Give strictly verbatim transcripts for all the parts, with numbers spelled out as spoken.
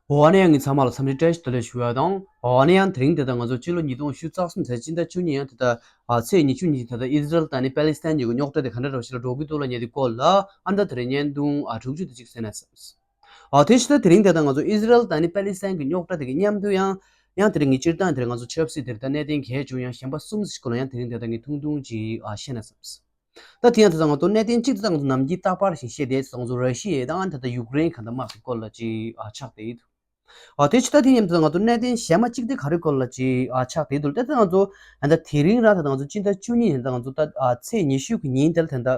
འོ་ཨ་ནི་ཡང་ངས་ཚང་མ་ལ་འཚམས་འདྲི་བཀྲ་ཤིས་བདེ་ལེགས་ཞུ་ཡ་དང་། འོ་ཨ་ནི་ཡང་དེ་རིང་དེ་ལྟར་ང་ཚོ་སྤྱི་ལོ་ཉིས་སྟོང་ཉི་ཤུ་རྩ་གསུམ་ཚེས་སྤྱི་ཟླ་བཅུ་གཉིས་ཡང་དེ་ལྟར་ཨ་ཚེས་ཉི་ཤུ་གཉིས་དེ་ལྟར་ཨི་ཟི་རལ་དང་ནི་པེ་ལི་སི་ཐན་གཉིས་ཀྱི་རྙོག་དྲ་དེ་ག་འདྲ་འདྲ་ཞིག་ལ་འགྲོ་གི་འདུག་ལབ་མཁན་དེ་སྐོར་ལ་ཨ་ནི་ད་དེ་རིང་བརྙན་ཐུང་ཨ་དྲུག་ཅུ་དེ་གཅིག་གསན་ན་བསམས། ཨ་དེ་ཕྱི་ད་དེ་རིང་དེ་ལྟར་ང་ཚོ་ཨི་ཟི་རལ་དང་ནི་པེ་ལི་སི་ཐན་གྱི་རྙོག་དྲ་དེ་གི་མཉམ་དུ་ཡང་ཡང་དེ་རིང་ངས་སྤྱིར་བཏང་དེ་རིང་ང་ཚོ་ཆབ་སྲིད་དེ་ལྟར་གནད་དོན་གལ་ཆེ་བ་ཡང་གཞན་པ་གསུམ་ཞིག་སྐོར་ལ་ཡང་དེ་རིང་དེ་ལྟར་ངས་ཐུང་ཐུང་ཅིག་ཨ་བཤད་ན་བསམས། ད་དེ་ཡང་དེ་ཚོ་ང་ཚོ་གནད་དོན་གཅིག་དེ་ད་ང་ཚོ་ནམ་རྒྱུན་རྟག་པར་བཞིན་བཤད་བསྡད་དེ་ང་ཚོ་ར་ཤི་ཡ་དང་ད་ལྟ་ཡུཀ་རེན་གང་ལྟར་དམག་གི་སྐོར་ལ་ཅིག་ཨ་ཆགས་བསྡད་ཡོད། ཨ་དེ་ཕྱི་ད་དེ་ཡང་དེ་ཚོ་ང་ཚོ་གནད་དོན་གཞན་མ་གཅིག་དེ་ག་རེ་སྐོར་ལ་ཅིག་ཨ་ཆགས་བསྡད་འདུག་ད་ད་ང་ཚོ་ད་ལྟ་དེ་རིང་རང་ད་ལྟ་ང་ཚོ་སྤྱི་ཟླ་བཅུ་གཉིས་ཡིན་ད་ང་ཚོ་ད་ཨ་ཚེས་ཉི་ཤུ་གི་ཉིན་དེ་ལ་ད་ལྟ་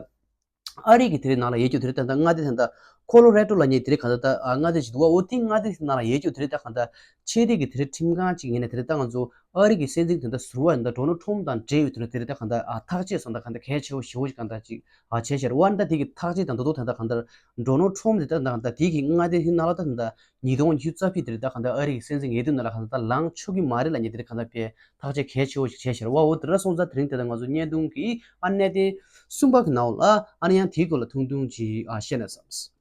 ཨ་རི་གི་དེ་རིང་ནང་ལ་ཡོད་རྒྱུ་དེ་རིང་ད་ལྟ་མངའ་སྡེ་ད་ལྟ་ཁོ་ལོ་རེ་ཏོ་ལབ་མཁན་དེ་རིང་གང་ལྟར་ད་ཨ་མངའ་སྡེ་ཞིག་འདུག་བ། འོ་དེ་མངའ་སྡེ་ནང་ལ་ཡོད་རྒྱུ་དེ་རིང་ད་གང་ལྟར་ཆེད་དེ་གི་དེ་རིང་ཁྲིམས་ཁང་ཅིག་ཡིན་ན་དེ་རིང་ད་ང་ཚོ་ཨ་རི་གི་སྲིད་འཛིན་དེ་ད་ཟུར་པ་ཡིན་ད་ཌོ་ནལ་ཊམ་དང་འབྲེལ་ཡོད་དུས་ལ་དེ་རིང་ད་གང་ལྟར་ཨ་ཐག་གཅོད་སོང་ད་གང་ལྟར་གལ་ཆེ་བོ་ཞེ་བོ་ཞིག་གང་ལྟར་ཅིག་ཨ་བྱས་ཤར་བ་ད་དེ་གི་ཐག་གཅོད་དང་ད་དུང་ད་ལྟ་གང་ལྟར་ཌོ་ནལ་ཊམ་དེ་ད་ད་གང་ལྟར་དེ་གི་མངའ་སྡེ་དེ་ནང་ལ་ད་ད་ད་ཉིས་སྟོང་ཉི་ཤུ་རྩ་བཞི་དེ་རིང་ད་གང་ལྟར་ཨ་རི་གི་སྲིད་འཛིན་ཡོད་དུས་ནང་ལ་གང་ལྟར་ད་ལངས་ཆོག་གི་མ་རེད་ལབ་མཁན་དེ་རིང་གང་ལྟར་དཔེ་ཐག་གཅོད་གལ་ཆེ་བོ་ཞིག་བྱས་ཤར་བ། འོ་དེ་འདྲ་སོང་ཙང་དེ་རིང་དེ་ལ་ང་ཚོ་བརྙན་ཐུང་གི་ཨ་གནད་དོན་གསུམ་པ་གི་ནང་ལ་ཨ་ནི་ཡང་དེའི་སྐོར་ལ་ཐུང་ཐུང་ཅིག་ཨ་བཤད་ན་བསམས།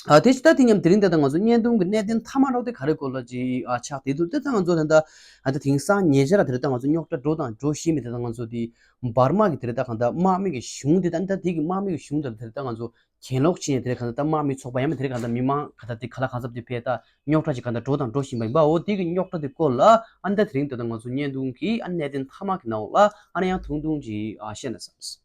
ཨ་དེ་ཕྱི་ད་དེ་མཉམ་དེ་རིང་དེ་ལྟར་ང་ཚོ་བརྙན་ཐུང་གི་གནད་དོན་མཐའ་མ་རོགས་དེ་ག་རེ་སྐོར་ལ་ཅིག་ཨ་ཆགས་བསྡད་འདུག་དེ་ད་ང་ཚོ་ད་ལྟ་ཨ་ད་དེང་སང་ཉེ་ཆར་དེ་ལྟར་ང་ཚོ་རྙོག་དྲ་འགྲོ་དང་འགྲོ་བཞིན་པའི་དེ་ལྟར་ང་ཚོ་དེ་འབར་མ་གི་དེ་ལྟར་གང་ལྟར་དམག་མི་གི་གཞུང་དེ་ད་ད་དེ་གི་དམག་མི་གི་གཞུང་དེ་དེ་ལྟར་ང་ཚོ་གྱེན་ལོག་བྱས་ནས་དེ་ལྟར་གང་ལྟར་ད་དམག་མི་ཚོགས་པ་ཡང་མ་དེ་ལྟར་གང་ལྟར་མི་མང་ག་ད་དེ་ག་ལ་གང་འཚམ་དེ་ཕེ་ད་རྙོག་དྲ་ཅིག་གང་ལྟར་འགྲོ་དང་འགྲོ་བཞིན་པ་ཡིན་པ། འོ་དེ་གི་རྙོག་དྲ་དེ་སྐོར་ལ་ཨ་ད་དེ་རིང་དེ་ལྟར་ང་ཚོ་བརྙན་ཐུང་གི་ཨ་གནད་དོན་མཐའ་མ་གི་ནང་ལ་ཨ་ནི་ཡང་ཐུང་ཐུང་ཅིག་ཨ་བཤད་ན་བསམས།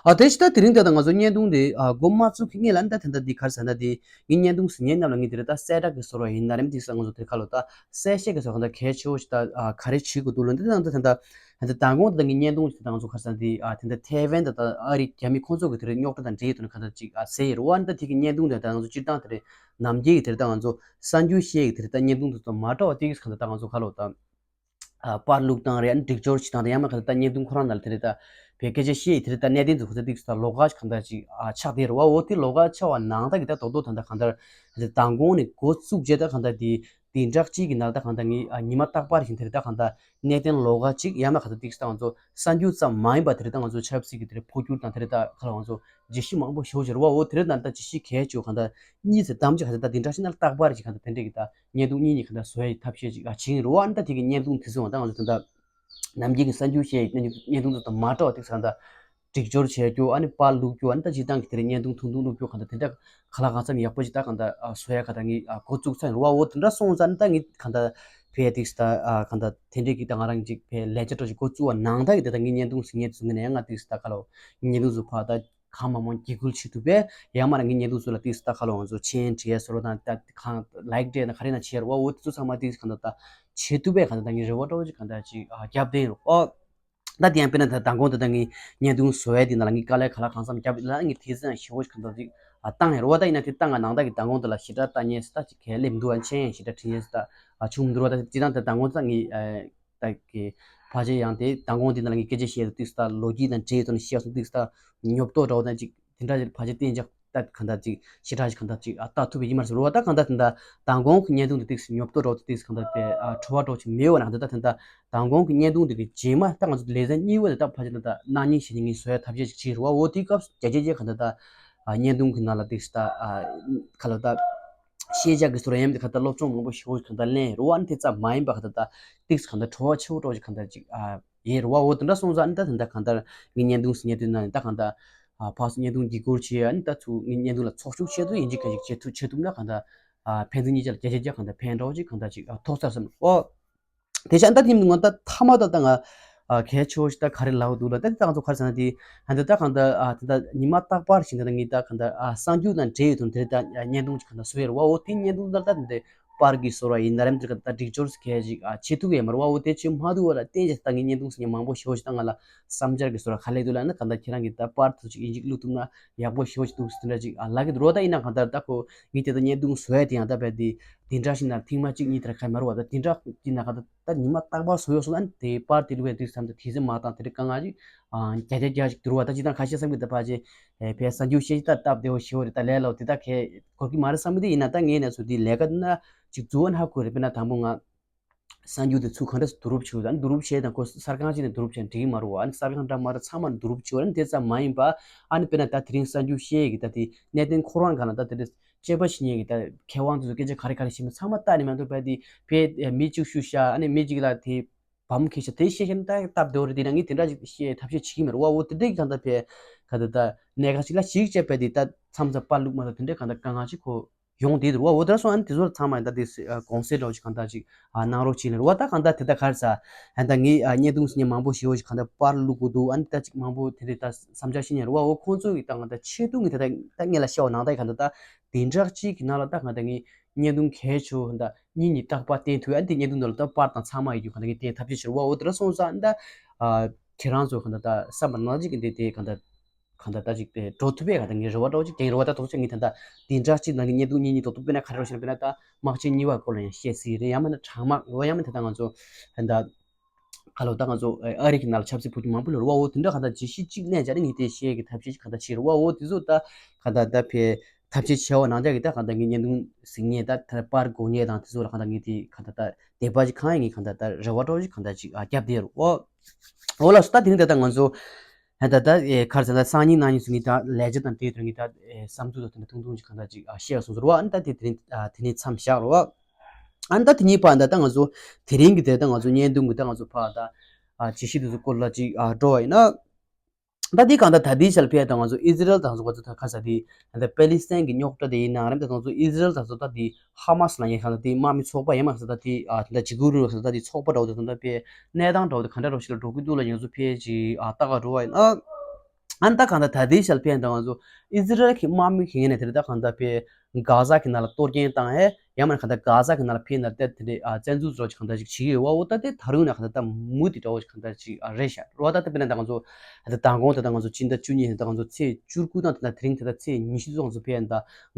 ཨ་དེ་ཕྱི་ད་དེ་རིང་དེ་ལྟར་ང་ཚོ་བརྙན་ཐུང་དེ་ཨ་འགོ་མ་བཙུགས་ཀྱི་སྔོན་ལ་ཨ་ད་དེ་ལྟར་འདི་ག་རེ་ཟེར་ན་དེ་ངའི་བརྙན་ཐུང་གཟིགས་མཁན་རྣམས་ལ་ངས་དེ་རིང་ད་གསལ་བསྒྲགས་ཀྱི་བཟོ་འདྲ་ཡིན་ན་རེད་མི་དེ་ས་ང་ཚོ་དེ་ག་ལོ་ད་གསལ་བཤད་ཀྱི་བཟོ་གང་ལྟར་གལ་ཆེ་བོ་ཞིག་ད་ཨ་ག་རེ་བྱེད་དགོས་འདུག་ལོ་འདི་དང་ད་དེ་ལྟར་ད་མདང་དགོང་དེ་ལྟར་ངའི་བརྙན་ཐུང་ཞིག་ད་ང་ཚོ་ག་རེ་ཟེར་ན་དེ་ཨ་དེ་ལྟར་ཐེ་ཝན་དང་ད་ཨ་རི་རྒྱ་མི་ཁོང་ཚོ་གི་དེ་རིང་རྙོག་དྲ་དང་འབྲེལ་ཡོད་དུ་ནས་གང་ལྟར་ཅིག་ཨ་གསལ་ཡོད་རེད་བ། ཨ་ད་དེ་གི་བརྙན་ཐུང་དེ་ད་ང་ཚོ་སྤྱིར་བཏང་དེ་རིང་ནམ་རྒྱུན་གྱི་དེ་རིང་ད་ང་ཚོ་གསར་འགྱུར་བཤད་ཀྱི་དེ་རིང་ད་བརྙན་ཐུང་དེ་ཚོ་མ་འདྲ་བ་དེ་གི་གང་ལྟར་ད་ང་ཚོ་ག་ལོ་ད། ཨ་པར་བླུགས་སྟངས་རེད། ཨ་ནི་སྒྲིག་སྦྱོར་བྱེད་སྟངས་དང་ཡང་མིན་གང་ལྟར་ད་བརྙན་ཐུང་ཁོ་རང་ནང་ལ་དེ་རིང་ད་བོད་སྐད་ཆ་བཤད་ཡི་དེ་རིང་ད་གནད་དོན་ཚོ་ག་ཚོད་ཏིག་ཙམ་ད་ལོགས་ཀ་ཞིག་གང་ལྟར་ཅིག་ཨ་ཆགས་བསྡད་རེད་བ། འོ་དེ་ལོགས་ཀ་ཆགས་པ་ནང་ལྟར་གྱི་ད་རྡོག་རྡོག་ད་ད་གང་ལྟར་དེ་མདང་དགོང་ནས་འགོ་བཙུགས་རྗེས་ད་གང་ལྟར་དེ་བདུན་ཕྲག་གཅིག་གི་ནང་ད་གང་ལྟར་ངས་ཨ་ཉི་མ་རྟག་པར་བཞིན་དེ་རིང་ད་གང་ལྟར་གནད་དོན་ལོགས་ཀ་ཅིག་ཡང་མིན་གང་ལྟར་ཏིག་ཙམ་ད་ང་ཚོ་གསར་འགྱུར་ཙམ་མ་ཡིན་པ་དེ་རིང་ད་ང་ཚོ་ཆབ་སྲིད་ཀྱི་དེ་རིང་འཕོ་འགྱུར་དང་དེ་རིང་ད་ག་ལ་ང་ཚོ་བརྗོད་གཞི་མང་པོ་ཞེ་པོ་ཅིག་རེད་བ། འོ་དེ་རིང་ད་ལྟ་བརྗོད་གཞི་གལ་ཆེ་བོ་གང་ལྟར་གཉིས་ཚེ་གཏམ་ཅིག་གང་ལྟར་ད་བདུན་ཕྲག་གཅིག་ནང་ལ་རྟག་པར་ཅིག་གང་ལྟར་དེ་འདྲས་ཀྱི་ད་བརྙན་ཐུང་གཉིས་གཉིས་གང་ལྟར་བཟོ་ཡ་ཡི་ཐབས་ཤེས་ཅིག་ཨ་བྱེད་ཀྱི་རེད་བ། ཨ་ནི་ད་དེ་གི་བརྙན་ཐུང་དེ་ཚོ་ད་ང་ཚོ་ད་ལྟ་ནམ་རྒྱུན་གྱི་གསར་འགྱུར་བཤད་ཡ་བརྙན་ཐུང་དེ་ཚོ་དང་མ་འདྲ་བ་དེ་གང་ལྟར་སྒྲིག་སྦྱོར་བྱས་རྒྱུ་ཨ་ནི་པར་བླུགས་རྒྱུ་ཨ་ནི་ད་སྤྱིར་བཏང་གི་དེ་རིང་བརྙན་ཐུང་ཐུང་ཐུང་བླུགས་རྒྱུ་གང་ལྟར་དེ་འདྲ་ག་ལ་གང་འཚམ་ཡག་པོ་ཅིག་ད་གང་ལྟར་ཨ་བཟོ་ཡ་གང་ལྟར་ངས་ཨ་འགོ་བཙུགས་ཚར་ཡིན་རེད་བ། འོ་དེ་འདྲ་སོང་ཙང་ཨ་ནི་ད་ངས་གང་ལྟར་བས་དེ་གང་ལྟར་ཨ་གང་ལྟར་དེ་འདྲས་ཀྱི་ད་ང་རང་ཅིག་བས་ལས་བྱ་འདྲ་ཅིག་འགོ་བཙུགས་པ་ནང་ལྟར་གྱི་དེ་ད་ངས་བརྙན་ཐུང་གཟིགས་མཁན་ཚོ་ངས་ནས་ཡང་ང་དེ་གང་ལྟར་ག་ལ་བརྙན་ཐུང་ཚོ་ཕར་ད། གང་མང་མང་འགྱིག་སྐུལ་བྱེད་ཐུབ་པས། ཡང་མིན་ན་ངའི་བརྙན་ཐུང་ཚོ་ལ་ཏིག་ཙམ་ད་ཁ་ལོ་ང་ཚོ་མཆན་བྲིས་བཟོ་འདྲ་དང་ད་གང་ལའིཀ་སྤྲད་ན་ག་རེ་ན་བྱེད་རོགས་འོ་དེ་ཚོ་ཚང་མ་ཏིག་ཙམ་གང་ལྟར་ད་བྱེད་ཐུབ་པས། གང་ལྟར་ད་ངའི་རེ་བ་འདྲ་བོ་ཅིག་གང་ལྟར་ཅིག་ཨ་རྒྱབ་བསྡད་ཡིན་རོགས། ཨོ་ད་དེ་ཡང་དཔེར་ན་ད་མདང་དགོང་ད་ད་ངའི་བརྙན་ཐུང་བཟོ་ཡ་དེ་ནང་ལ་ངའི་དཀའ་ལས་ག་ལ་གང་འཚམ་རྒྱབ་ཡིན་ལ་ངའི་དེ་ཚོ་ཡང་ཞེ་པོ་ཅིག་གང་ལྟར་ཅིག་ཨ་བཏང་ཡིན་རོགས། ད་ཡིན་ན་དེ་བཏང་ང་ནང་ད་གི་མདང་དགོང་ད་ལ་ཞེ་དྲག་ལྟ་མཁན་ཟེར་ད་ཅིག་གལ་སླེབས་མི་འདུག་ཨ་མཆན་ཡང་ཞེ་དྲག་བྲིས་མཁན་ཟེར་ད་ཨ་བྱུང་མི་འདུག་ཨ་ད་སྤྱིར་བཏང་ད་མདང་དགོང་ད་ངའི་ཨ། ད་གི་ཕལ་ཆེར་ཡང་དེ་མདང་དགོང་འདི་ནང་ལ་ངས་སྐད་ཆ་བཤད་དུས་ཏིག་ཙམ་ལོ་རྒྱུས་དང་འབྲེལ་ཡོད་དོན་བཤད་སོང་ཏིག་ཙམ་ཉོབ་ཏོ་འདྲ་བོ་དང་ཅིག་དེ་འདྲ་ཞིག་ཕལ་ཆེར་གཏན་འཇགས་ད་གང་ལྟར་ཅིག་ཞེ་དྲག་ཞིག་གང་ལྟར་ཅིག་ཨ་ལྟ་ཐུབ་པ་ཡིན་མ་རེད་ཟེར་བ། ད་གང་ལྟར་དེ་འདྲ་མདང་དགོང་གི་བརྙན་ཐུང་དེ་ཏིག་ཙམ་ཉོབ་ཏོ་འདྲ་བོ་དེ་ཏིག་ཙམ་གང་ལྟར་དེ་ཨ་བྲོ་བ་འདྲ་བོ་ཅིག་མེད་པ་ན་གང་ལྟར་ད་དེ་འདྲ་མདང་དགོང་གི་བརྙན་ཐུང་དེ་གི་རྗེས་མ་ད་ང་ཚོ་ལེ་ཚན་གཉིས་པ་དེ་ད་ཕལ་ཆེར་ད་གནངས་ཉིན་གཞེས་ཉིན་ངས་བཟོ་ཡ་ཐབས་ཤེས་ཅིག་བྱེད་རེད་བ། འོ་དེའི་སྐབས་སུ་རྒྱ་ཆེ་ཆེ་གང་ལྟར་ད་ཨ་བརྙན་ཐུང་གི་ནང་ལ་ཏིག་ཙམ་ད་ཨ་ག་ལ་ད། ཤེས་བྱ་གི་སོ་ར་ཡམ་དེ་ག་ད་སློབ་སྦྱོང་མང་པོ་ཞེ་པོ་ག་ད་ལེན་རུ་བ་ནི་དེ་ཙམ་མ་ཡིན་པ་ག་ད་ད་ཏིག་ཙམ་ག་ད་བྲོ་བ་ཆེ་བོ་འདྲ་བོ་ཞིག་ག་ད་ཅིག་ཨ་ཡེ་རུ་བ་འོ་དེ་འདྲ་སོང་ཙང་ནི་ད་དེ་འདྲ་ག་ད་ངའི་བརྙན་ཐུང་སི་བརྙན་ཐུང་ན་ནི་ད་ག་ད་ཨ་ཕར་ཚུར་བརྙན་ཐུང་འགྱིག་སྐོར་བྱེད་ཡ་ནི་ད་ཚུར་ངའི་བརྙན་ཐུང་ལ་ཚོགས་ཞུགས་བྱེད་དུ་ཡིན་གཅིག་ག་ཞིག་བྱེད་ཐུབ་བྱེད་ཐུབ་ན་ག་ད་ཨ་ཕན་ཚུན་གཉིས་ཆ་ལ་བརྒྱ་ཆ་བརྒྱ་ག་ད་ཕན་འདྲ་བོ་ཅིག་ག་ད་ཅིག་ཨ་ཐོགས་ཚར་སོང་ཨོ། དེ་བཞིན་ད་དེ་ནི་ང་ད་མཐའ་མ་ད་ད་ང་ཨ་གལ་ཆེ་བོ་ཞིག་ད་ག་རེ་ལབ་འདུག་ལ་ད་དེ་ད་ང་ཚོ་ག་རེ་ཟེར་ན་དེ་ཧན་དེ་ད་གང་ད་ཨ་དེ་ད་ཉི་མ་རྟག་པར་བཞིན་ད་ད་ངས་ད་གང་ད་ཨ་གསར་འགྱུར་དང་འབྲེལ་ཡོད་དོན་དེ་ད་བརྙན་ཐུང་ཅིག་གང་ད་བཟོ་ཡ་རེད་བ། འོ་དེ་བརྙན་ཐུང་ད་ད་དེ་པར་གྱི་བཟོ་ར་ཡིན་ན་རེམ་དེ་ག་ད་སྒྲིག་སྦྱོར་གལ་ཅིག་ཨ་བྱེད་ཐུབ་ཡ་མ་རེད་བ། འོ་དེ་ཆེ་མ་འདུག་བ་ལ་བརྟེན་བྱས་ད་ངས་བརྙན་ཐུང་ཟེར་མཁན་མང་པོ་ཞེ་བོ་ཞིག་ད་ང་ལ་བསམ་འཆར་གྱི་བཟོ་ར་ག་ལེ་འདུག་ལ་ན་གང་ད་ཁྱེད་རང་གིས་ད་པར་དུ་ཅིག་ཡིན་ཅིག་བླུགས་ཐུབ་ན་ཡག་པོ་ཞེ་བོ་ཞིག་འདུག་ཟེར་འདྲ་ཅིག་ཨ་ལབ་ཀྱི་འདུག་རོ། ད་ཡིན་ན་གང་ད་ད་ཁོ་ངས་དེ་ད་བརྙན་ཐུང་བཟོ་ཡ་དེ་ཡང་ད་བས་དེ་དེ་འདྲ་ཞིག་ན་ཐེངས་མ་གཅིག་གཉིས་དེར་ཁ་མ་རུ་བ་ད་དེ་འདྲ་དེ་ན་ག་ད་ད་ཉི་མ་རྟག་པར་བཟོ་ཡོད་སོང་ན་དེ་པར་དེ་ལུགས་ཡ་དུས་བསམ་ད་དེ་ཚེ་མ་བཏང་དེ་རིགས་དཀའ་ངལ་ཅིག་ཨ་བརྒྱ་ཆ་བརྒྱ་ཞིག་འདུག་རོ་བ། ད་ཅི་ད་ཁ་ཤས་བསམ་གི་ད་ཕལ་ཆེར་ཨེ་བས་གསར་འགྱུར་བཤད་ད་སྟབས་བདེ་བོ་ཞེ་བོ་རེད། ད་ལས་སླ་བོ་དེ་ད་གས་འགོར་གི་མ་རེད་བསམ་གི་དེ་ཡིན་ན་ད་ངས་ན་ཚོ་དེ་ལས་ཀ་ན་ཅིག་འཛུལ་བ་ན་ཧ་གོ་རེད། དཔེར་ན་དང་པོ་ང་གསར་འགྱུར་དེ་ཚུར་ག་འདྲ་སེ་བསྡུ་རུབ་བྱེད་དགོས། ད་བསྡུ་རུབ་བྱས་དང་ཁོ་གསར་ཁང་གཅིག་ནས་བསྡུ་རུབ་བྱས་ན་འགྲིག་གི་མ་རེད་བ། ཨ་ནི་གསར་ཁང་འདྲ་མ་འདྲ་ཚང་མ་ནས་བསྡུ་རུབ་བྱེད་དགོས། ཨ་ནི་དེ་ཙམ་མ་ཡིན་པ་ཨ་ནི་དཔེར་ན་ད་དེ་རིང་གསར་འགྱུར་བཤད་ཡས་ཀྱི་ད་དེ་གནད་དོན་ཁོ་རང་གང་ལ་ད་དེ་རེད། དཔྱད་པ་བྱེད་མཁན་གྱི་ད་མཁས་དབང་དེ་ཚོ་སྐད་ཆ་ག་རེ་ག་རེ་བཤད་མིན་ཚང་མ་བལྟས་ནས་མ་གཏོགས་པ་དེ་བས་མི་གཅིག་ཤི་ཤག་ཨ་ནི་མི་གཅིག་ལ་དེ་བམ་འཁྱེར་ཤག་དེ་བཤད་ཤེས་ན་ད་སྟབས་བདེ་བོ་རེད། དེ་ན་ངས་དེ་འདྲ་ཞིག་བཤད་ཐབས་ཤེས་བྱེད་ཀྱི་མེད་རེད་བ། འོ་དེ་འདྲ་གང་ལྟར་བས་ག་ད་ད་གནད་འགག་ཅིག་ལ་ཞིག་བྱས་པ་དེ་ད་མཚམས་མཚམས་པར་བླུགས་མ་ཐུབ་དེ་འདྲ་གང་ལྟར་དཀའ་ངལ་ཅིག་གོ་ཡོང་བསྡད་འདུག་བ། འོ་དེ་འདྲ་སོང་ཨ་ནི་དེ་ཚོ་ཚང་མ་ཡང་ད་དེ་གོང་གསལ་འདྲ་བོ་ཅིག་གང་ལྟར་ཅིག་ཨ་གནང་རོགས་བྱེད་ལེ་རེད་བ། ད་གང་ལྟར་དེ་ད་ག་རེ་ཟ་ཨ་ད་ངས་ཨ་བརྙན་ཐུང་ཟེར་མཁན་མང་པོ་ཞེ་པོ་ཅིག་གང་ལྟར་པར་བླུགས་དགོས་འདུག་ཨ་ནི་ད་ཅིག་མང་པོ་དེ་འདྲ་ད་བསམ་འཆར་བཤད་མཁན་རེད་བ། འོ་ཁོང་ཚོ་གི་ད་གང་ལྟར་ཆེད་དུ་ངས་ད་ད་ད་ངས་ལ་བཤད་པ་ནང་ལྟར་གང་ལྟར་ད་བདུན་ཕྲག་གཅིག་གི་ནང་ལ་ད་གང་ལྟར་ངས་བརྙན་ཐུང་གལ་ཆེ་བོ་ད་གཉིས་གཉིས་རྟག་པར་བསྟན་ཐུབ། ཨ་ནི་དེ་བརྙན་ཐུང་ནང་ལ་ད་པར་དང་ཚང་མ་ཡོད་རྒྱུ་གང་ལྟར་ངས་བསྟན་ཐབས་ཤེས་བྱེད་རོགས། འོ་དེ་འདྲ་སོང་ཙང་ད་ཨ་ཁྱེད་རང་ཚོ་གང་ལྟར་ད་བསམ་པ་ནང་བཞིན་གྱི་དེ་དེ་གང་ལྟར་གང་ལྟར་ད་ཅིག་དེ་འགྲོ་ཐུབ་པའི་གང་ལྟར་ངའི་རེ་བ་འདྲ་བོ་ཅིག་ཀྱང་རེ་བ་ད་ཐོག་ཆེན་ངས་ད་ལྟ་བདུན་ཕྲག་གཅིག་ནང་གི་བརྙན་ཐུང་གཉིས་གཉིས་ཐོག་ཐུག་དཔེར་ན་ག་རེ་རོ་ཞེ་ན་དཔེར་ན་ད་དམག་ཆེན་གཉིས་པ་སྐོར་ལ་ཡང་བཤད་སྲིད་རེད། ཡང་མིན་ན་གྲང་དམག་འོ་ཡང་མིན་ད་ལྟ་ང་ཚོ་ད་ལྟ་ག་ལོ་ད་ང་ཚོ་ཨ་རི་གི་ནང་ལ་ཆབ་སྲིད་འཕུར་མཁན་མང་པོ་ལོར་བ་འོ་དེ་འདྲ་གང་ལྟར་ཇི་ཞིག་གཅིག་ལན་སྦྱར་ནས་ངས་དེ་བཤད་ཀྱི་ཐབས་ཤེས་གང་ལྟར་བྱེད་རོགས་བ། འོ་དེ་ཚོ་ད་གང་ལྟར་ད་ཕེ་ཐབས་ཤེས་བྱས་པ་ནང་ལྟར་གྱི་ད་གང་ལྟར་ངས་བརྙན་ཐུང་གཟིགས་མཁན་ད་ད་པར་དགོས་མཁན་དང་དེ་ཚོ་ལ་གང་ལྟར་ངས་དེ་གང་ལྟར་ད་དད་པ་ཅིག་ཁེངས་ཡས་ངས་གང་ལྟར་ད་རེ་བ་འདྲ་བོ་ཅིག་གང་ལྟར་ཅིག་ཨ་བརྒྱབ་བསྡད་རོགས་འོ། འོ་ལགས་སོ། ད་དེ་རིང་ད་ལྟ་ང་ཚོ་ད་ལྟ་ཨེ་ག་རེ་ཟེར་ན་སང་ཉིན་གནངས་ཉིན་ཚོ་ངས་ད་ལས་བྱེད་དང་དེའི་དོན་ངས་ད་ཨེ་བསམ་ཚུལ་དང་དེ་འདྲ་ཐུང་ཐུང་ཅིག་གང་ལྟར་ཅིག་ཨ་བཤད་སོང་ཟེར་བ། ཨ་ནི་ད་དེ་དེ་རིང་ཨ་དེ་ནས་མཚམས་བཞག་རོགས། ཨ་ནི་ད་དེ་གཉིས་པ་ད་ལྟ་ང་ཚོ་དེ་རིང་གི་དེ་ད་ང་ཚོ་བརྙན་ཐུང་གི་ད་ང་ཚོ་ཕར་ད་ཨ་ཇི་ཞིག་དེ་ཚོ་སྐོར་ལ་ཅིག་ཨ་འགྲོ་བ་ཡིན་ན། ད་དེ་གང་ལྟར་ད་ལྟའི་ཆར་ཕེ་ད་ང་ཚོ་ཨི་ཟི་རལ་དང་ཚོ་ག་ཚོད་ད་ག་ས་དེ་ད་ལྟ་པེ་ལི་སི་ཐན་གྱི་རྙོག་དྲ་དེ་ཡིན་ནའང་རེད། ད་ང་ཚོ་ཨི་ཟི་རལ་དང་ཚོ་ད་དེ་ཧ་མ་སི་ལ་ཡིན་གང་ལྟར་དེ་དམག་མི་ཚོགས་པ་ཡིན་མ་ས་ད་དེ་ཨ་ད་ལྟ་འཇིགས་སྐུལ་རུ་ཁ་ད་དེ་ཚོགས་པ་འདྲ་བོ་དེ་ད་ལྟ་ཕེ་གནས་སྟངས་འདྲ་བོ་དེ་ག་འདྲ་འདྲ་བོ་ཞིག་ལ་འགྲོ་གི་འདུག་ལ་ང་ཚོ་ཕེ་ཅིག་ཨ་ལྟ་ག་འགྲོ་བ་ཡིན་ན། ཨ་ནི་ད་གང་ལྟར་ད་ལྟའི་ཆར་ཕེ་ད་ང་ཚོ་ཨི་ཟི་རལ་གྱི་དམག་མི་གི་ངོས་ནས་དེ་རེད། ད་གང་ལྟར་ཕེ་གྷ་ཟ་གི་ནང་ལ་གཏོར་སྐྱོན་བཏང་ཧེ་ཡང་མིན་གང་ལྟར་གྷ་ཟ་གི་ནང་ལ་ཕེ་ན་དེ་དེ་འདྲའི་ཨ་བཙན་འཛུལ་ཚོ་ཅིག་གང་ལྟར་ཅིག་བྱེད་ཀྱི་ཡོད་བ། འོ་ད་དེ་ད་རུང་ན་གང་ལྟར་ད་མུ་མཐུད་འདྲ་བོ་ཅིག་གང་ལྟར་ཅིག་ཨ་རེད་ཤག་རེད་བ། ད་ད་དཔེར་ན་ད་ང་ཚོ་ད་མདང་དགོང་ད་ད་ང་ཚོ་སྤྱི་ཟླ་བཅུ་གཉིས་ད་ང་ཚོ་ཚེས་བཅུ་དགུ་དང་ད་ད་དེ་རིང་ད་ད་ཚེས་ཉི་ཤུ་ཙམ་ཚོ་ཕེ་ཡ་ད་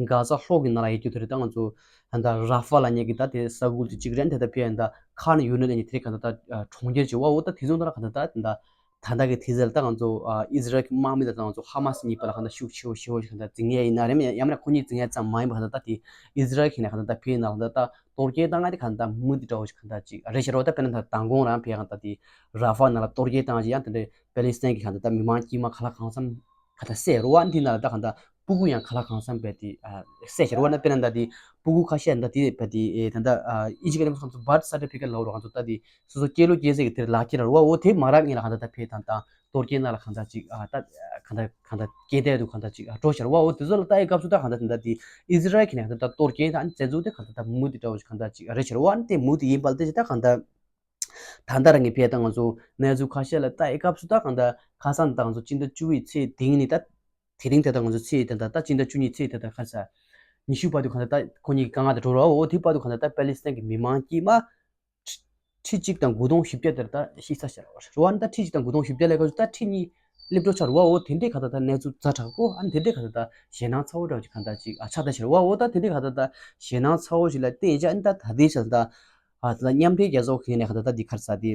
གྷ་ཟ་ལྷོ་གི་ནང་ལ་ཡོད་རྒྱུ་དེ་རེད། ད་ང་ཚོ་ད་ད་ར་ཧྥ་ལབ་མཁན་གྱི་ད་དེ་ས་ཁུལ་དེ་གཅིག་རེད། ད་ད་ཕེ་ཡ་ད་ཁཱན་ཡུ་ནིས་ལབ་མཁན་དེ་རེད། གང་ལྟར་ད་གྲོང་ཁྱེར་ཅིག་བ། འོ་ད་དེ་ཚོ་ད་ད་གང་ལྟར་ད་ད་ད་ལྟ་གི་དུས་ཚོད་ལ་ད་ང་ཚོ་ཨ་ཨི་ཟི་རལ་གྱི་དམག་མི་དང་ད་ང་ཚོ་ཧ་མ་སི་གཉིས་བར་ལ་གང་ལྟར་ཤུགས་ཆེ་བོ་ཞེ་བོ་ཞིག་གང་ལྟར་འཛིང་ཡས་ཡིན་ན་རེད། ཡང་མིན་ན་ཁོ་གཉིས་འཛིང་ཡས་ཙམ་མ་ཡིན་པར་གང་ལྟར་ད་དེ་ཨི་ཟི་རལ་གྱི་ནས་གང་ལྟར་ད་ཕེ་ནང་ལ་ད་གཏོར་སྐྱོན་བཏང་ཡས་དེ་གང་ལྟར་མུ་མཐུད་འདྲ་བོ་ཞིག་གང་ལྟར་ཅིག་རེད་ཤག་རེད་བ། ད་དཔེར་ན་ད་མདང་དགོང་རང་ཕེ་གང་ལྟར་དེ་ར་ཧྥ་ནང་ལ་གཏོར་སྐྱོན་བཏང་ཡས་ཅིག་ཡང་དེ་འདྲའི་པེ་ལི་སི་ཐན་གྱི་གང་ལྟར་ད་མི་མང་དཀྱུས་མ་ག་ལ་གང་འཚམ་གང་ལྟར་བསད་རེད་བ། འདི་ནང་ལ་ད་གང་ལྟར་སྤུ་གུ་ཡང་ག་ལ་གང་འཚམ་བས་དེ་ཨ་བསད་ཤག་རེད་བ། ན་དཔེར་ན་ད་དེ་སྤུ་གུ་ཁ་ཤས་ད་དེ་བས་དེ་ཨེ་ད་ད་ཨ་ཨི་ཇི་ག་ལེ་མ་སོང་ཚོ་birth certificate་ལབ་རོགས་ང་ཚོ་ད་དེ་སོ་སོ་སྐྱེས་ལོ་སྐྱེས་ཚེས་ཀྱི་དེར་ལག་ཁྱེར་ར་བ། འོ་དེ་མ་རག་ངེས་ལ་གང་ལྟར་ད་ཕེ་དང་ད་གཏོར་སྐྱོན་ནང་ལ་གང་ལྟར་ཅིག་ཨ་ད་གང་ལྟར་གང་ལྟར་སྐྱེས་དེ་དུ་གང་ལྟར་ཅིག་ཨ་འགྲོ་ཤར་བ། འོ་དེ་ཚོ་ལ་ལྟ་ཡི་སྐབས་སུ་ད་གང་ལྟར་དེ་འདྲ་དེ་ཨི་ཟི་རལ་གྱི་ནས་གང་ལྟར་ད་གཏོར་སྐྱོན་དང་བཙན་འཛུལ་དེ་གང་ལྟར་ད་མུ་མཐུད་འདྲ་བོ་ཞིག་གང་ལྟར་ཅིག་རེད་ཤར་བ། ཨ་ནི་དེ་མུ་མཐུད་ཡིན་པ་ལ་དེ་ཅི་ད་གང་ལྟར་ད་ལྟ་རང་གི་ཕེ་ད་ང་ཚོ་གནས་ཚུལ་ཁ་ཤས་ལ་ལྟ་ཡི་སྐབས་སུ་ད་གང་ལྟར་ཁ་སང་ད་ང་ཚོ་སྤྱི་ཟླ་བཅུ་པའི་ཚེས་དེ་ནི་ད་དེ་རིང་དེ་ད་ང་ཚོ་ཚེས་དེ་ད་ད་སྤྱི་ཟླ་བཅུ་གཉིས་ཚེས་དེ་ད་ཁ་ས་ཉི་ཤུ་བར་དུ་གང་ལྟར་ད་ཁོ་གཉིས་དཀའ་ངལ་དུ་འགྲོ་རོགས། འོ་དེ་བར་དུ་གང་ལྟར་ད་པེ་ལི་སི་ཐན་གྱི་མི་མང་དཀྱུས་མ་ཁྲི་ཁྲི་གཅིག་དང་དགུ་སྟོང་བཞི་བརྒྱ་དེར་ད་ཤི་ཚར་ཤག་རེད་བ། ད་ཁྲི་གཅིག་དང་དགུ་སྟོང་བཞི་བརྒྱ་ལས་ཀ་ཞུ་ད་ཁྲི་གཉིས་སླེབས་འགྲོ་ཆགས་རེད་བ། འོ་དེ་འདྲའི་ག་ད་ད་གནས་ཚུལ་ཛ་དྲག་པོ། ཨ་ནི་དེ་འདྲའི་ག་ད་ད་ཞེད་སྣང་ཚ་བོ་འདྲ་བོ་ཅིག་ག་ད་ཅིག་ཨ་ཆགས་ད་ཤག་རེད་བ། འོ་ད་དེ་འདྲའི་ག་ད་ད་ཞེད་སྣང་ཚ་བོ་ཞིག་ལ་བརྟེན་བྱས་ཨ་ནི་ད་ད་ལྟའི་ཆར་ད་ཨ་ད་ད་མཉམ་འབྲེལ་རྒྱལ་ཚོགས་ཀྱི་ནས་ག་ད་ད་འདི་ག་རེ་ཟ་དེ་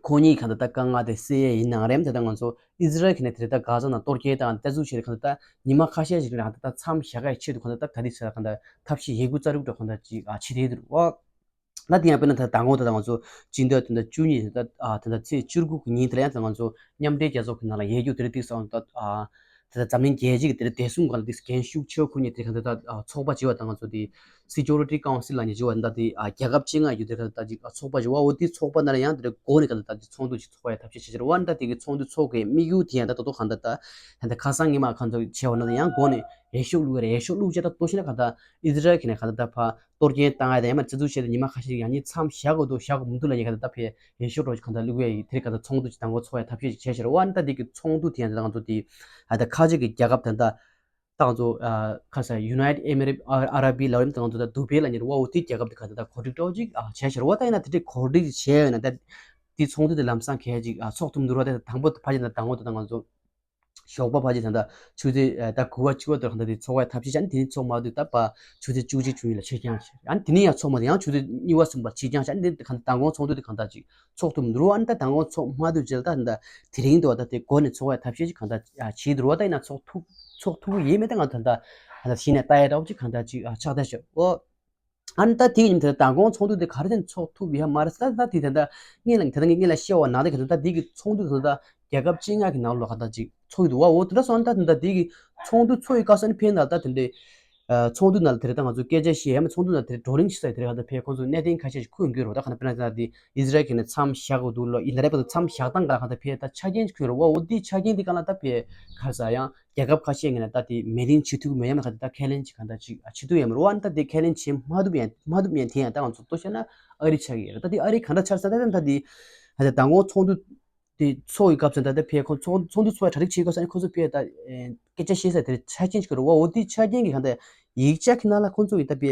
ཁོ་གཉིས་ག་ད་ད་དཀའ་ངལ་དེ་སེལ་ཡས་ཡིན་ནའང་རེད། ད་ད་ང་ཚོ་ཨི་ཟི་རལ་གྱི་ནས་དེ་རེད་ད་གྷ་ཟ་ནང་གཏོར་སྐྱོན་དང་བཙན་འཛུལ་བྱས་ཏེ་ག་ད་ད་ཉི་མ་ཁ་ཤས་ཤིག་ནས་ག་ད་ད་མཚམས་བཞག་ཡས་ཆེད་དུ་ག་ད་ད་ད་ལྟའི་ཆར་ག་ད་ཐབས་ཤེས་ཡོད་རྒུ་རྩལ་སྤྲུགས་འདྲ་ག་ད་ཅིག་ཨ་བྱེད་དེ་འདུག་རེད་བ། ད་དེ་ཡང་དཔེར་ན་ད་དང་པོ་ད་ང་ཚོ་སྤྱི་ཟླ་དེ་འདྲ་བཅུ་གཉིས་ད་ཨ་དེ་འདྲ་ཚེས་བཅུ་དགུ་གི་ཉིན་དེ་ལ་ཡང་ད་ང་ཚོ་མཉམ་འབྲེལ་རྒྱལ་ཚོགས་ཀྱི་ནང་ལ་ཡོད་རྒྱུ་དེ་རེད། ཏིག་སང་ད་ཨ་དེ་ད་འཛམ་གླིང་རྒྱལ་སྤྱི་གི་དེ་འདྲ་བདེ་སྲུང་སྒང་ལ་ཏིག་འགན་ཤུགས་ཆེ་བོ་འཁུར་མཁན་དེ་ག་ད་ད་ཨ་ཚོགས་པ་བྱེད་པ་ད་ང་ཚོ་དེ་Security Council་ལབ་མཁན་བྱེད་པ་ད་དེ་ཨ་རྒྱལ་ཁབ་བཅོ་ལྔ་ཡོད་དེ་ག་ད་ད་ཅིག་ཨ་ཚོགས་པ་བྱེད་པ། འོ་དེ་ཚོགས་པ་ནང་ལ་ཡང་དེ་འདྲ་འགོ་ནས་ག་ད་ད་དེ་ཚོགས་འདུ་ཅིག་ཚོགས་ཡ་ཐབས་ཤེས་བྱེད་ཀྱི་རེད་བ། ད་དེ་གི་ཚོགས་འདུ་ཚོགས་དགོས་དམིགས་ཡུལ་དེ་ཡང་ད་ད་དུང་ག་ད་ད་ད་ད་ཁ་སང་ཉི་མ་ག་ཚོད་བྱས་པ་ན་ད་ཡང་འགོ་ནས་འོས་ཤོག་བླུགས་ཡ་རེད། འོས་ཤོག་བླུགས་བྱས་ད་ལྟོ་ཕྱིན་ན་ག་ད་ཨི་ཟི་རལ་གྱི་ནས་ག་ད་ད་ཕར་གཏོར་སྐྱོན་བཏང་ཡ་དང་ཡང་མ་བཙན་འཛུལ་བྱས་ཏེ་ཉི་མ་ཁ་ཤས་ཡང་ཉིན་མཚམས་བཞག་དགོས་འདུག་བཞག་དགོས་མི་འདུག་ལབ་མཁན་ག་ད་ད་ཕར་འོས་ཤོག་འདྲ་བོ་ཅིག་གང་ལྟར་བླུག་ཡ་ཡིན། དེ་རིང་གང་ལྟར་ཚོགས་འདུ་ཅིག་དང་པོ་ཚོགས་ཡ་ཐབས་ཤེས་ཅིག་བྱས་ཤག་རེད་བ། ཨ་ནི་ད་འདི་གི་ཚོགས་འདུ་དེ་ཡང་ད་ང་ཚོ་དེ་ཨ་ད་ཁ་ཆེ་གི་རྒྱལ་ཁབ་ད་ད་ད་ང་ཚོ་ཨ་ཁ་ས་United Arab Emirates Arab་ལབ་རིམ་ད་ང་ཚོ་ད་དུ་བེ་ལབ་མཁན་རེད་བ། འོ་དེ་རྒྱལ་ཁབ་དེ་ག་ད་ད་གོ་སྒྲིག་འདྲ་བོ་ཅིག་ཨ་བྱས་ཤག་རེད་བ། ད་ཡིན་ན་དེ་འདྲའི་གོ་སྒྲིག་ཅིག་བྱས་ཡོད་ན་ད་དེ་ཚོགས་འདུ་དེ་ལམ་སང་གལ་ཅིག་ཨ་ཚོགས་ཐུབ་མི་འདུག་ར། ད་དང་པོ་ཕ་ཆེ་ད་དང་པོ་ད་ད་ང་ཚོ་ཞོགས་པ་ཕལ་ཆེར་ད་ལྟ་ཆུ་ཚོད་ཨ་ད་དགུ་པ་བཅུ་པ་དེར་གང་ལྟར་དེ་ཚོགས་པ་ཐབས་ཤེས་བྱས་ནས་དེ་རིང་ཚོགས་མ་ཐུབ། ད་ཕར་ཆུ་ཚོད་བཅུ་གཅིག་བཅུ་གཉིས་ལ་ཕྱིར་འགྱངས་བྱས། ཨ་ནི་དེ་ནས་ཡང་ཚོགས་མ་ཐུབ། ཡང་ཆུ་ཚོད་གཉིས་པ་གསུམ་པར་ཕྱིར་འགྱངས་བྱས། ཨ་ནི་དེ་གང་ལྟར་མདང་དགོང་ཚོགས་འདུ་དེ་གང་ལྟར་ཅིག་ཚོགས་ཐུབ་མི་འདུག་ཨ་ནི་ད་མདང་དགོང་ཚོགས་མ་ཐུབ་བྱས་ད་ད་དེ་རིང་དུ་ད་དེ་འགོ་ནས་ཚོགས་ཡ་ཐབས་ཤེས་ཅིག་གང་ལྟར་ཨ་བྱས་འདུག་ར། ད་ཡིན་ན་ཚོགས་ཐུབ་ཚོགས་ཐུབ་ཀྱི་ཡོད་མེད་ད་ང་ད་ལྟ་ད་ལྟ་གཞི་ནས་ལྟ་ཡ་འདྲ་བོ་ཅིག་གང་ལྟར་ཅིག་ཨ་ཆགས་བསྡད་ཤག་ཨོ། ཨ་ནི་ད་དེ་ཡིན་དེ་མདང་དགོང་ཚོགས་འདུ་དེ་ག་རེ་བྱས་ནས་ཚོགས་ཐུབ་ཡོད་མ་རེད་ཟེར། ད་ད་དེ་ད་ལྟ་སྔོན་ལ་ད་ལྟ་ངས་སྔོན་ལ་བཤད་པ་ནང་དེ་ག་ད་ལྟ་དེ་གི་ཚོགས་འདུ་ད་ལྟ་རྒྱལ་ཁབ་བཅོ་ལྔ་གི་ནང་ལོགས་ག་ད་ཅིག་ཚོགས་ཡི་འདུག་བ། འོ་དེ་འདྲ་སོང་ན་ད་ད་ལྟ་དེ་གི་ཚོགས་འདུ་ཚོགས་ཡི་སྐབས་སུ་ཨ་ནི་ཕན་ད་ལྟ་དེ་འདྲའི་ ཚོགས་འདུ་ནང་ལ་དེ་རེད། ད་ང་ཚོ་སྐད་ཆ་བཤད་ཡ་མ་ཚོགས་འདུ་ནང་དེ་རེད་བགྲོ་གླེང་བྱེད་ས་དེ་རེད། གང་ལྟར་ཕེ་ཁོང་ཚོ་གནད་དོན་ཁ་ཤས་ཤིག་ཁུར་འགྱུར་རོགས། ད་གང་ལྟར་དཔེར་ན་ད་དེ་ཨི་ཟི་རལ་གྱི་ནས་མཚམས་བཞག་དགོས་འདུག་ལོ། ཨི་ཟི་རལ་པ་ཚོ་མཚམས་བཞག་སྟངས་ག་ལ་གང་ལྟར་ཕེ་ད་ཆ་རྐྱེན་ཞིག་ཁུར་རོགས། འོ་དེ་ཆ་རྐྱེན་དེ་གང་ལ་ད་ཕེ་ག་རེ་ཟ་ཡང་རྒྱལ་ཁབ་ཁ་ཤས་ངས་ན་ད་དེ་མེ་ཏིང་བྱེད་ཐུབ་མེད་ཡ་མ་ག་དེ་ད་ཁས་ལེན་ཅིག་གང་ལྟར་ཅིག་བྱེད་ཐུབ་ཡ་མ་རེད། འོ་ཨ་ནི་ད་དེ་ཁས་ལེན་བྱེད་མ་ཐུབ་ཡ་མ་ཐུབ་ཡ་དེ་ཡང་ད་ང་ཚོ་ལྟོས་བྱས་ན་ཨ་རི་ཆགས་ཀྱི་ཡོད་རེད། ད་དེ་ཨ་རི་གང་འདྲ་ཆགས་ས་ད་ད་དེ་ད་དང་པོ་ཚོགས་འདུ་དེ་ཚོགས་ཡི་སྐབས་སུ་ད་ལྟ་ཕེ་ཁོང་ཚོགས་ཚོགས་འདུ་ཚོགས་ཡ་གྲ་སྒྲིག་བྱེད་སྐབས་སུ་ཨ་ནི་ཁོ་ཚོ་ཕེ་ད་སྐད་ཆ་བཤད་ས་དེར་ཆ་རྐྱེན་ཞིག་རེད་བ། འོ་དེ་ཆ་རྐྱེན་གྱི་གང་ལྟར་ཡིག་ཆ་གི་ནང་ལ་ཁོང་ཚོ་ཡི་ད་ཕེ་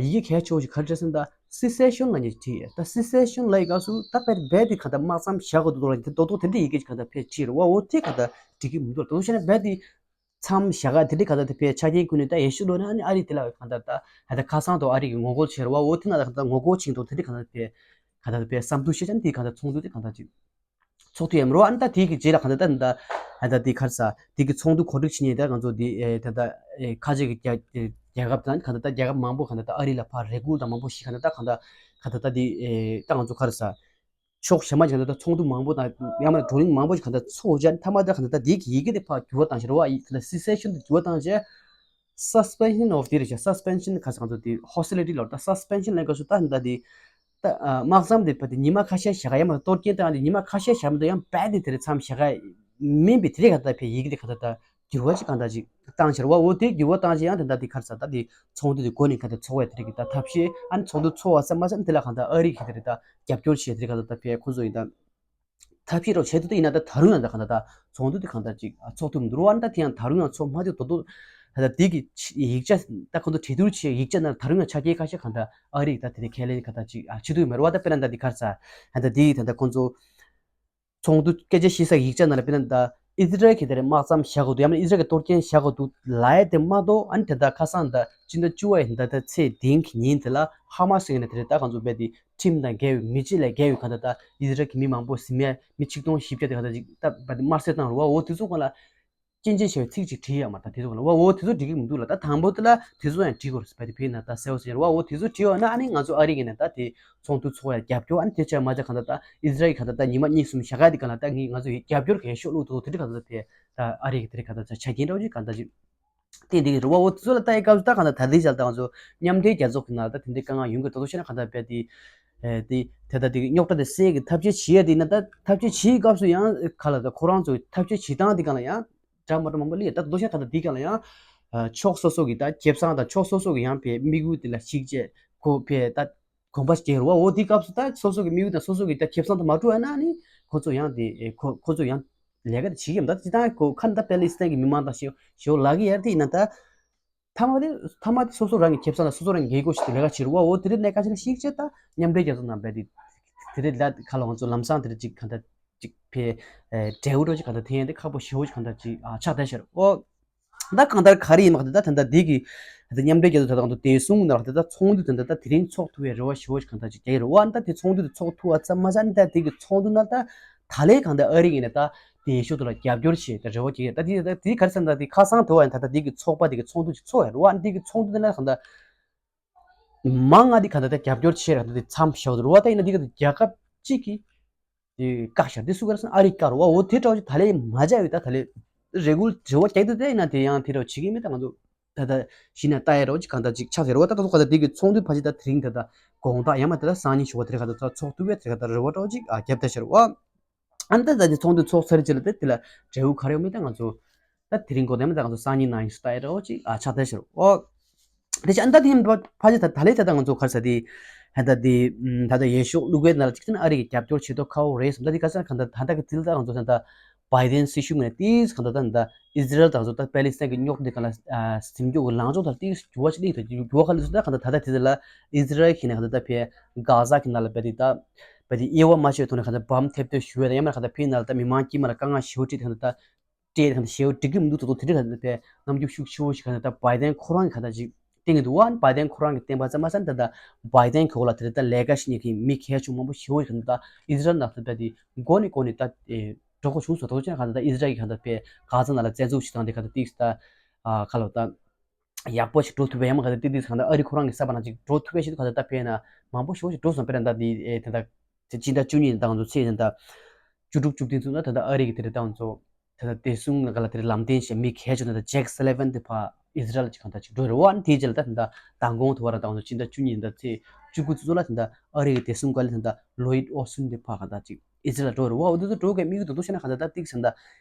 ཡི་གེ་གལ་ཆེ་བ་ཞིག་ག་རེ་རེད་ཟེར་ན་ད་སི་སེ་ཤོན་ལབ་མཁན་ཞིག་བྲིས་ཡོད། ད་སི་སེ་ཤོན་ལབ་ཡི་སྐབས་སུ་ད་ཕེ་རྦད་དེ་གང་ལྟར་དམག་མཚམས་བཞག་དགོས་འདུག་ལབ་དེ་རྡོག་རྡོག་དེ་འདྲའི་ཡི་གེ་ཞིག་གང་ལྟར་ཕེ་བྲིས་རེད་བ། འོ་དེ་གང་ལྟར་འགྲིག་གི་མི་འདུག་རྡོག་རྡོག་བཤད་ན་རྦད་དེ། མཚམས་བཞག་ག་དེ་འདྲའི་གང་ལྟར་དེ་ཕེ་ཆ་རྐྱེན་ཀུན་ནས་ད་ཡེ་ཤུ་ལོ་ན་ཨ་ནི་ཨ་རི་དེ་ལ་གང་ལྟར་ད་ཧ་ད་ཁ་སང་དུ་ཨ་རི་གི་ངོ་རྒོལ་བྱེད་རེད་བ། འོ་དེ་ན་ད་གང་ལྟར་ངོ་རྒོལ་བྱེད་འདུག་དེ་འདྲའི་གང་ལྟར་དེ་ཕེ་གང་ལྟར་དེ་ཕེ་བསམ་ཚུལ་བཤད་ཅན་དེ་གང་ལྟར་ཚོགས་འདུ་དེ་གང་ལྟར་ཅིག་ཚོགས་ཐུབ་ཡ་མ་རེད་བ། ཨ་ནི་ད་དེ་གི་རྗེས་ལ་གང་ལྟར་ད་ད་ཧ་ད་དེ་ག་རེ་ཟ་དེ་གི་ཚོགས་འདུ་གོ་སྒྲིག་བྱེད་མཁན་ད་ང་ཚོ་དེ་ཨེ་ད་ད་ཨེ་ཁ་ཆེ་གི་རྒྱ་རྒྱལ་ཁབ་དང་གང་ལྟར་ད་རྒྱལ་ཁབ་མང་པོ་གང་ལྟར་ད་ཨ་རི་ལ་ཕར་རེ་སྐུལ་དང་མང་པོ་ཞིག་གང་ལྟར་ད་གང་ལྟར་གང་ལྟར་ད་དེ་ཨེ་ད་ང་ཚོ་ག་རེ་ཟ། ཕྱོགས་གཞན་པ་ཞིག་ད་ཚོགས་འདུ་མང་པོ་དང་ཡང་ན་བགྲོ་གླེང་མང་པོ་ཞིག་གང་ལྟར་ཚོགས་བྱས་མཐའ་མ་ད་གང་ལྟར་ད་དེ་གི་ཡི་གེ་དེ་ཕར་འགྱུར་བ་བཏང་ཞེས་རེད་བ། ཡི་གེ་ལ་སི་སེ་ཤོན་དེ་འགྱུར་བ་བཏང་རྗེས་suspension of དེ་རེད་ཤག suspension ག་ས་ང་ཚོ་དེ་hostility ལབ་ད་suspension ལབ་དགོས་སུ་ད་ད་དེ་ད་དམག་མཚམས་དེ་ཕར་དེ་ཉི་མ་ཁ་ཤས་བཞག་ཡ་མ་གཏོར་སྐྱོན་བཏང་དེ་ཉི་མ་ཁ་ཤས་བཞག་མི་འདུག་ཡང་རྦད་དེ་དེ་རེད་མཚམས་བཞག་ཡ་མིན་པའི་དེ་རེད་ག་ད་ཕེ་ཡི་གེ་དེ་ག་ད་ད། འགྱུར་བ་ཞིག་གང་ལྟར་ཅིག་བཏང་ཕྱིར་བ། འོ་དེ་འགྱུར་བ་བཏང་ཕྱིར་ཡང་དེ་འདྲ་དེ་ག་རེ་ཟ་ད་དེ་ཚོགས་འདུ་དེ་འགོ་ནས་ག་དེ་ཚོགས་པའི་དེ་རིགས་ཀྱི་ད་ཐབས་ཤེས་ཨ་ནི་ཚོགས་འདུ་ཚོགས་པ་ཙམ་མ་ཟད་དེ་ལ་གང་ལྟར་ཨ་རི་གི་དེ་རིགས་ད་རྒྱབ་སྐྱོར་བྱེད་དེ་རིགས་ག་ད་ད་ཕེ་ཁོ་ཚོ་ཡིན་ད་ཐབས་ཤེས་རོགས་བྱེད་དུ་དེ་ཡིན་ན་ད་ད་རུང་ཡང་ད་གང་ལྟར་ད་ཚོགས་འདུ་དེ་གང་ལྟར་ཅིག་ཚོགས་ཐུབ་མི་འདུག་རོགས་ཨ་ནི་ད་དེ་ཡང་ད་རུང་ཡང་ཚོགས་མ་ཐུབ་དོ་དོ་ད་ད་དེ་གི་ཡིག་ཆ་ད་ཁོ་ཚོ་གྲོས་བསྡུར་བྱེད་ཡིག་ཆ་ན་ད་རུང་ཡང་ཆ་རྐྱེན་ཁ་ཤས་གང་ལྟར་ཨ་རི་གི་ད་དེ་རིགས་ཁས་ལེན་ག་ད་ཅིག་བྱེད་ཐུབ་མེད་རོགས་ཨ་ད་དཔེར་ན་ད་དེ་ག་རེ་ཟ་ད་ད་དེ་ད་ད་ཁོ་ཚོ། ཚོགས་འདུ་སྐད་ཆ་བཤད་ས་ཡིག་ཆ་ནང་ལ་དཔེར་ན་ད་ཨི་ཟི་རལ་གྱི་དེར་དམག་མཚམས་བཞག་དགོས་འདུག་ཡང་ན་ཨི་ཟི་རལ་གྱི་གཏོར་སྐྱོན་བཞག་དགོས་འདུག་ལབ་ཡ་དེ་མ་གཏོགས་ཨ་ནི་དེ་ད་ཁ་སང་ད་སྤྱི་ཟླ་བཅུ་པ་ཡི་ད་ད་ཚེས་བདུན་གྱི་ཉིན་དེ་ལ་ཧ་མ་སི་ཟེར་མཁན་དེ་རེད། ད་ང་ཚོ་རྦད་དེ་ཁྲིམས་དང་འགལ་བའི་མི་གཅིག་ལས་བརྒལ་བའི་གང་ལྟར་ད་ཨི་ཟི་རལ་གྱི་མི་མང་པོ་ཟིན་ཡ་མི་ཆིག་སྟོང་བཞི་བརྒྱ་དེ་གང་ལྟར་ཅིག་ད་རྦད་དེ་དམར་གསོད་བཏང་རུ་བ་འོ་དེ་ཚོ་གང་ལ། སྐྱོན་བརྗོད་བྱས་པའི་ཚིག་ཅིག་བྲིས་ཡོད་མ་རེད། ད་དེ་ཚོ་ལ་བ་འོ་དེ་ཚོ་འགྲིག་གི་མི་འདུག་ལ། ད་དང་པོ་དེ་ལ་དེ་ཚོ་ཡང་འགྲིག་དགོས་རེད་ཟེར་བ་དེ་ཕིའི་ན་ད་གསལ་བོ་ཟེར་བ་འོ་དེ་ཚོ་བྲིས་ཡོད་ན་ཨ་ནི་ང་ཚོ་ཨ་རི་གི་ནས་ད་དེ་ཚོགས་འདུ་ཚོགས་ཡ་རྒྱབ་སྐྱོར་ཨ་ནི་དེ་ཆ་མ་ཆ་གང་ལྟར་ད་ཨི་ཟི་རལ་གྱི་གང་ལྟར་ད་ཉི་མ་གཉིས་གསུམ་བཞག་ག་དེ་གང་ལ་ད་ངས་ང་ཚོ་ཡི་རྒྱབ་སྐྱོར་གལ་ཤོག་བླུག་ཐུབ་དེ་རིགས་གང་ལྟར་དེ་ད་ཨ་རི་གི་དེ་རིགས་གང་ལྟར་ཆ་རྐྱེན་འདྲ་བོ་ཅིག་གང་ལྟར་ཅིག་བསྟན་དེ་གི་རེད་བ། འོ་དེ་ཚོ་ལ་ལྟ་ཡི་སྐབས་སུ་ད་གང་ལྟར་ད་ལྟའི་ཆར་ད་ང་ཚོ་མཉམ་འབྲེལ་རྒྱལ་ཚོགས་ཀྱི་ནང་ལ་ད་དེ་འདྲའི་དཀའ་ངལ་ཡོང་གི་ད་དུ་བཤད་ན་གང་ལྟར་རྦད་དེ་དེ་དེ་ད་དེ་རྙོག་དྲ་དེ་སེལ་གི་ཐབས་ཤེས་བྱེད་ཡ་དེ་ཡིན་ན་ད་ཐབས་ཤེས་བྱེད་སྐབས་སུ་ཡང་ག་ལ་ད་ཁོ་རང་ཚོ་ཐབས་ཤེས་བྱེད་སྟངས་དེ་གང་ལ་ཡང་འདྲ་མ་འདྲ་མང་པོ་སླེབས་ད་དུ་བཤད་གང་ལྟར་དེ་གང་ལ་ཡང་ཕྱོགས་སོ་སོ་གི་ད་ཁེ་བཟང་དང་ཕྱོགས་སོ་སོ་གི་ཡང་ཕའི་དམིགས་ཡུལ་དེ་ལ་གཞིགས་བྱས་ཁོ་ཕའི་ད་གོམ་པ་སྐྱེལ་རུ་བ། འོ་དེའི་སྐབས་སུ་ད་སོ་སོ་གི་དམིགས་ཡུལ་དང་སོ་སོ་གི་ད་ཁེ་བཟང་དུ་མ་འགྲོ་བ་ན་ནི་ཁོ་ཚོ་ཡང་དེ་ཁོ་ཁོ་ཚོ་ཡང་ལས་ཀ་དེ་བྱེད་ཀྱི་མ་ད་ཅི་ད་ཁོ་ཁ་ནི་ད་པེ་ལི་སི་ཐན་གི་མི་མང་དང་ཞེ་ཞེ་ལག་གི་ཡར་དེ་ཡིན་ན་ད་ཐ་མ་དེ་ཐ་མ་དེ་སོ་སོ་རང་གི་ཁེ་བཟང་དང་སོ་སོ་རང་གི་འགན་ཁུར་ཞིག་ཏུ་ལས་ཀ་བྱེད་རུ་བ། འོ་དེ་རིགས་ལས་ཀ་བྱེད་ན་ཤིག་ཆེ་ད་མཉམ་འབྲེལ་རྒྱལ་ཚོགས་ནང་པའི་དེ་དེ་རིགས་ལ་ཁ་ལ་ང་ཚོ་ལམ་སང་དེ་རིགས་ཅིག་ག་ད་ཅིག་ཕའི་འབྲས་བུ་འགྲོ་ཅིག་ག་ད་འཐེན་ཡ་དེ་ཁག་པོ་ཞེ་བོ་ཅིག་ག་ད་ཅིག་ཆགས་བསྡད་ཤར་འོ། ད་གང་ལྟར་ག་རེ་ཡིན་མ་ད་ད་ད་འདི་གི་ད་མཉམ་འབྲེལ་རྒྱལ་ཚོགས་ད་ད་དེ་གསུང་ན་ད་ད་ཚོགས་འདུ་ད་ད་ད་དེ་རིང་ཚོགས་ཐུབ་པའི་རེ་བ་ཞུ་བ་ཞིག་གང་ལྟར་ཅིག་རྒྱག་གི་རེད་བ། ད་དེ་ཚོགས་འདུ་དེ་ཚོགས་ཐུབ་པ་ཙམ་མ་ཟད་ནི་ད་དེ་གི་ཚོགས་འདུ་ན་ད་ད་ལས་གང་ལྟར་ཨ་རི་ཡིན་ན་ད་དེ་ཤོག་ཏུ་ལ་རྒྱབ་སྐྱོར་བྱེད་ད་རེ་བ་རྒྱག་ཡ་ད་དེ་ད་དེ་ག་རེ་ཟེར་ན་ད་དེ་ཁ་སང་དུ་བ་ཡིན་ད་ད་དེ་གི་ཚོགས་པ་དེ་གི་ཚོགས་འདུ་ཅིག་ཚོགས་ཡ་རེད་བ། ཨ་ནི་དེ་གི་ཚོགས་འདུ་དེ་ན་གང་ལྟར་མང་ང་དེ་གང་ལྟར་ད་རྒྱབ་སྐྱོར་བྱེད་ར་ད་དེ་མཚམས་བཞག་ཏུ་རེད་བ། ད་ཡིན་ན་དེ་གི་རྒྱལ་ཁབ་གཅིག་གི་དེ་བཀག་ཤར་དེ་སུ་ག་རེ་ཟེར་ན་ཨ་རི་བཀག་རུ་བ། འོ་དེ་འདྲ་བ་ཅིག་ད་ལས་མ་བྱ་ཡོད་ད་ད་ལས་རེ་སྐུལ་རེ་བ་རྒྱག་ཏུ་བསྡད་ཡིན་ན་དེ་ཡང་དེ་འདྲ་བ་བྱེད་ཀྱི་མེད་ད། ང་ཚོ་ད་ད་གཞི་ནས་ལྟ་ཡ་རོགས་ཅིག་གང་ལྟར་ཅིག་ཆགས་ཟེར་བ་ད་ད་ཚོ་ག་ད་དེ་གི་ཚོགས་འདུ་ཕ་ཅིག་ད་དེ་རིང་ད་ད་དགོང་དག་ཡང་མ་ད་ད་སང་ཉིན་ཞུ་བ་དེ་ག་ད་ད་ཚོགས་ཐུབ་པའི་དེ་ག་ད་རེ་བ་འདྲ་བ་ཅིག་ཨ་རྒྱབ་ད་ཤར་བ། ཨ་ནི་ད་ད་དེ་ཚོགས་འདུ་ཚོགས་ཚར་རྗེས་ལ་དེ་དེ་ལ་འབྲས་བུ་ག་རེ་ཡོང་མེད་ད་ང་ཚོ་ད་དེ་རིང་དགོང་དག་ཡང་མ་ད་ང་ཚོ་སང་ཉིན་ནང་ཡིན་སུ་ལྟ་ཡ་འདྲ་བ་ཅིག་ཨ་ཆགས་ད་ཤར་བ། དེ་ཕྱིར་ཨ་ནི་ད་དེ་ཡིན་པ་ཕ་ཅིག་ད་ད་ལས་ད་ད་ང་ཚོ་ག་རེ་ཟེར་དེ་ཧ་ད་དེ་ད་ད་ཡེ་ཤུ་ལུག་པའི་ནང་ལ་གཅིག་ད་ཨ་རི་གི་རྒྱབ་སྐྱོར་བྱེད་དོ་ཁ་བོ་རེད་སམ། ད་དེ་ག་ས་གང་ད་ད་ད་གི་དེ་ལ་ད་ང་ཚོ་ད་ད་བའི་ཌེན་སྲིད་གཞུང་ནས་ཏིས་གང་ད་ད་ད་ཨི་ཟི་རལ་ད་ང་ཚོ་ད་པེ་ལི་སི་ཐན་གི་རྙོག་དྲ་གང་ལ་ཟིན་རྒྱུ་གི་ལངས་ཕྱོགས་ད་ཏིས་འགྱུར་བ་ཞིག་ལ་ཡིན་ད་འགྱུར་བ་ག་ལ་སོ་ད་གང་ད་ད་ད་དེ་ལ་ཨི་ཟི་རལ་གི་ནས་གང་ད་ད་ཕེ་གྷ་ཟ་གི་ནང་ལ་བའི་ཌེན་ད་བའི་ཌེན་དབྱེ་བ་མ་ཕྱེ་ཐོག་ནས་གང་ད་བམ་ཐེབས་གཏོད་ཞུ་བའི་ད་ཡང་མ་གང་ད་ཕེ་ནང་ལ་ད་མི་མང་དཀྱིལ་མ་ལ་དཀའ་ངལ་ཞེ་བོ་ཅིག་གང་ད་ད། སྤྲད་གང་ཞེའུ་འགྲིག་གི་མི་འདུག་ད་དོ་དེ་འདྲ་ག་ད་པའི་རྣམ་འགྱུར་ཤུགས་ཆེ་བོ་ཞིག་ག་ད་བའི་ཌེན་ཁོ་རང་གི་ག་ད་ཅིག་བསྟན་གི་འདུག་བ། བའི་ཌེན་ཁོ་རང་གི་བསྟན་པ་ཙམ་མ་ཟད་ད་ད་བའི་ཌེན་གི་འོག་ལ་དེ་ད་ལས་ཀ་ཞིག་ཉན་གི་མི་གལ་ཆུང་མང་པོ་ཞེ་བོ་ཞིག་ག་ད་ཨི་ཟི་རལ་ནང་ད་ད་དེ་མགོ་ནས་མགོ་ནས་ད་འགྲོ་གོ་བྱུང་སོ་དོ་ཅན་ག་ད་ཨི་ཟི་རལ་གི་ག་ད་པའི་གྷ་ཟ་ནང་ལ་བཙན་འཛུལ་ཞིག་དང་དེ་ག་ད་ཏིག་ད་ཁ་ལོ་ད། ཡག་པོ་ཞིག་འགྲོ་ཐུབ་པའི་ཡང་མ་ག་ད་ཏི་ཏི་ས་གང་ད་ཨ་རི་ཁོ་རང་གི་ས་བ་ན་ཅིག་འགྲོ་ཐུབ་པའི་ཞིག་ག་ད་ད་ཕེ་ན་མང་པོ་ཞེ་བོ་ཞིག་འགྲོ་སོང་། དཔེར་ན་ད་འདི་ཨེ་ད་ད་ཅི་ད་བཅུ་གཉིས་ད་ང་ཚོ་ཚེས་ད་བཅུ་དྲུག་བཅུ་བདུན་ཚུན་ད་ད་ཨ་རི་གི་དེ་རེད་ད་ང་ཚོ་ད་ད་དེ་སུང་ལ་ག་ལ་དེ་རེད་ལམ་སྟོན་བྱས་མི་གལ་ཆེ་ན་ད་ཇེག་སི་ལི་ཝན་དེ་ཕ་ ཨི་ཟི་རལ་གྱི་གང་ལྟར་ཅིག་འགྲོ་རེད་བ། ཨ་ནི་དེའི་རྗེས་ལ་ད་ད་ལྟ་མདང་དགོང་དུ་བ་ར་ད་ང་ཚོ་སྤྱི་ཟླ་བཅུ་གཉིས་ཟླ་ཚེས་བཅུ་དགུ་ཚོ་ལ་ད་ལྟ་ཨ་རི་གི་བདེ་སྲུང་བཀའ་བློན་ད་ལྟ་ལོ་ཡིད་ཨོ་སུན་དེ་ཕར་གང་ལྟར་ཅིག་ཨི་ཟི་རལ་འགྲོ་རེད་བ། འོ་དེ་ཚོ་འགྲོ་གི་དམིགས་ཡུལ་དང་དུ་ཤེས་ན་གང་ལྟར་ད་ཏིག་ཟེར་ད་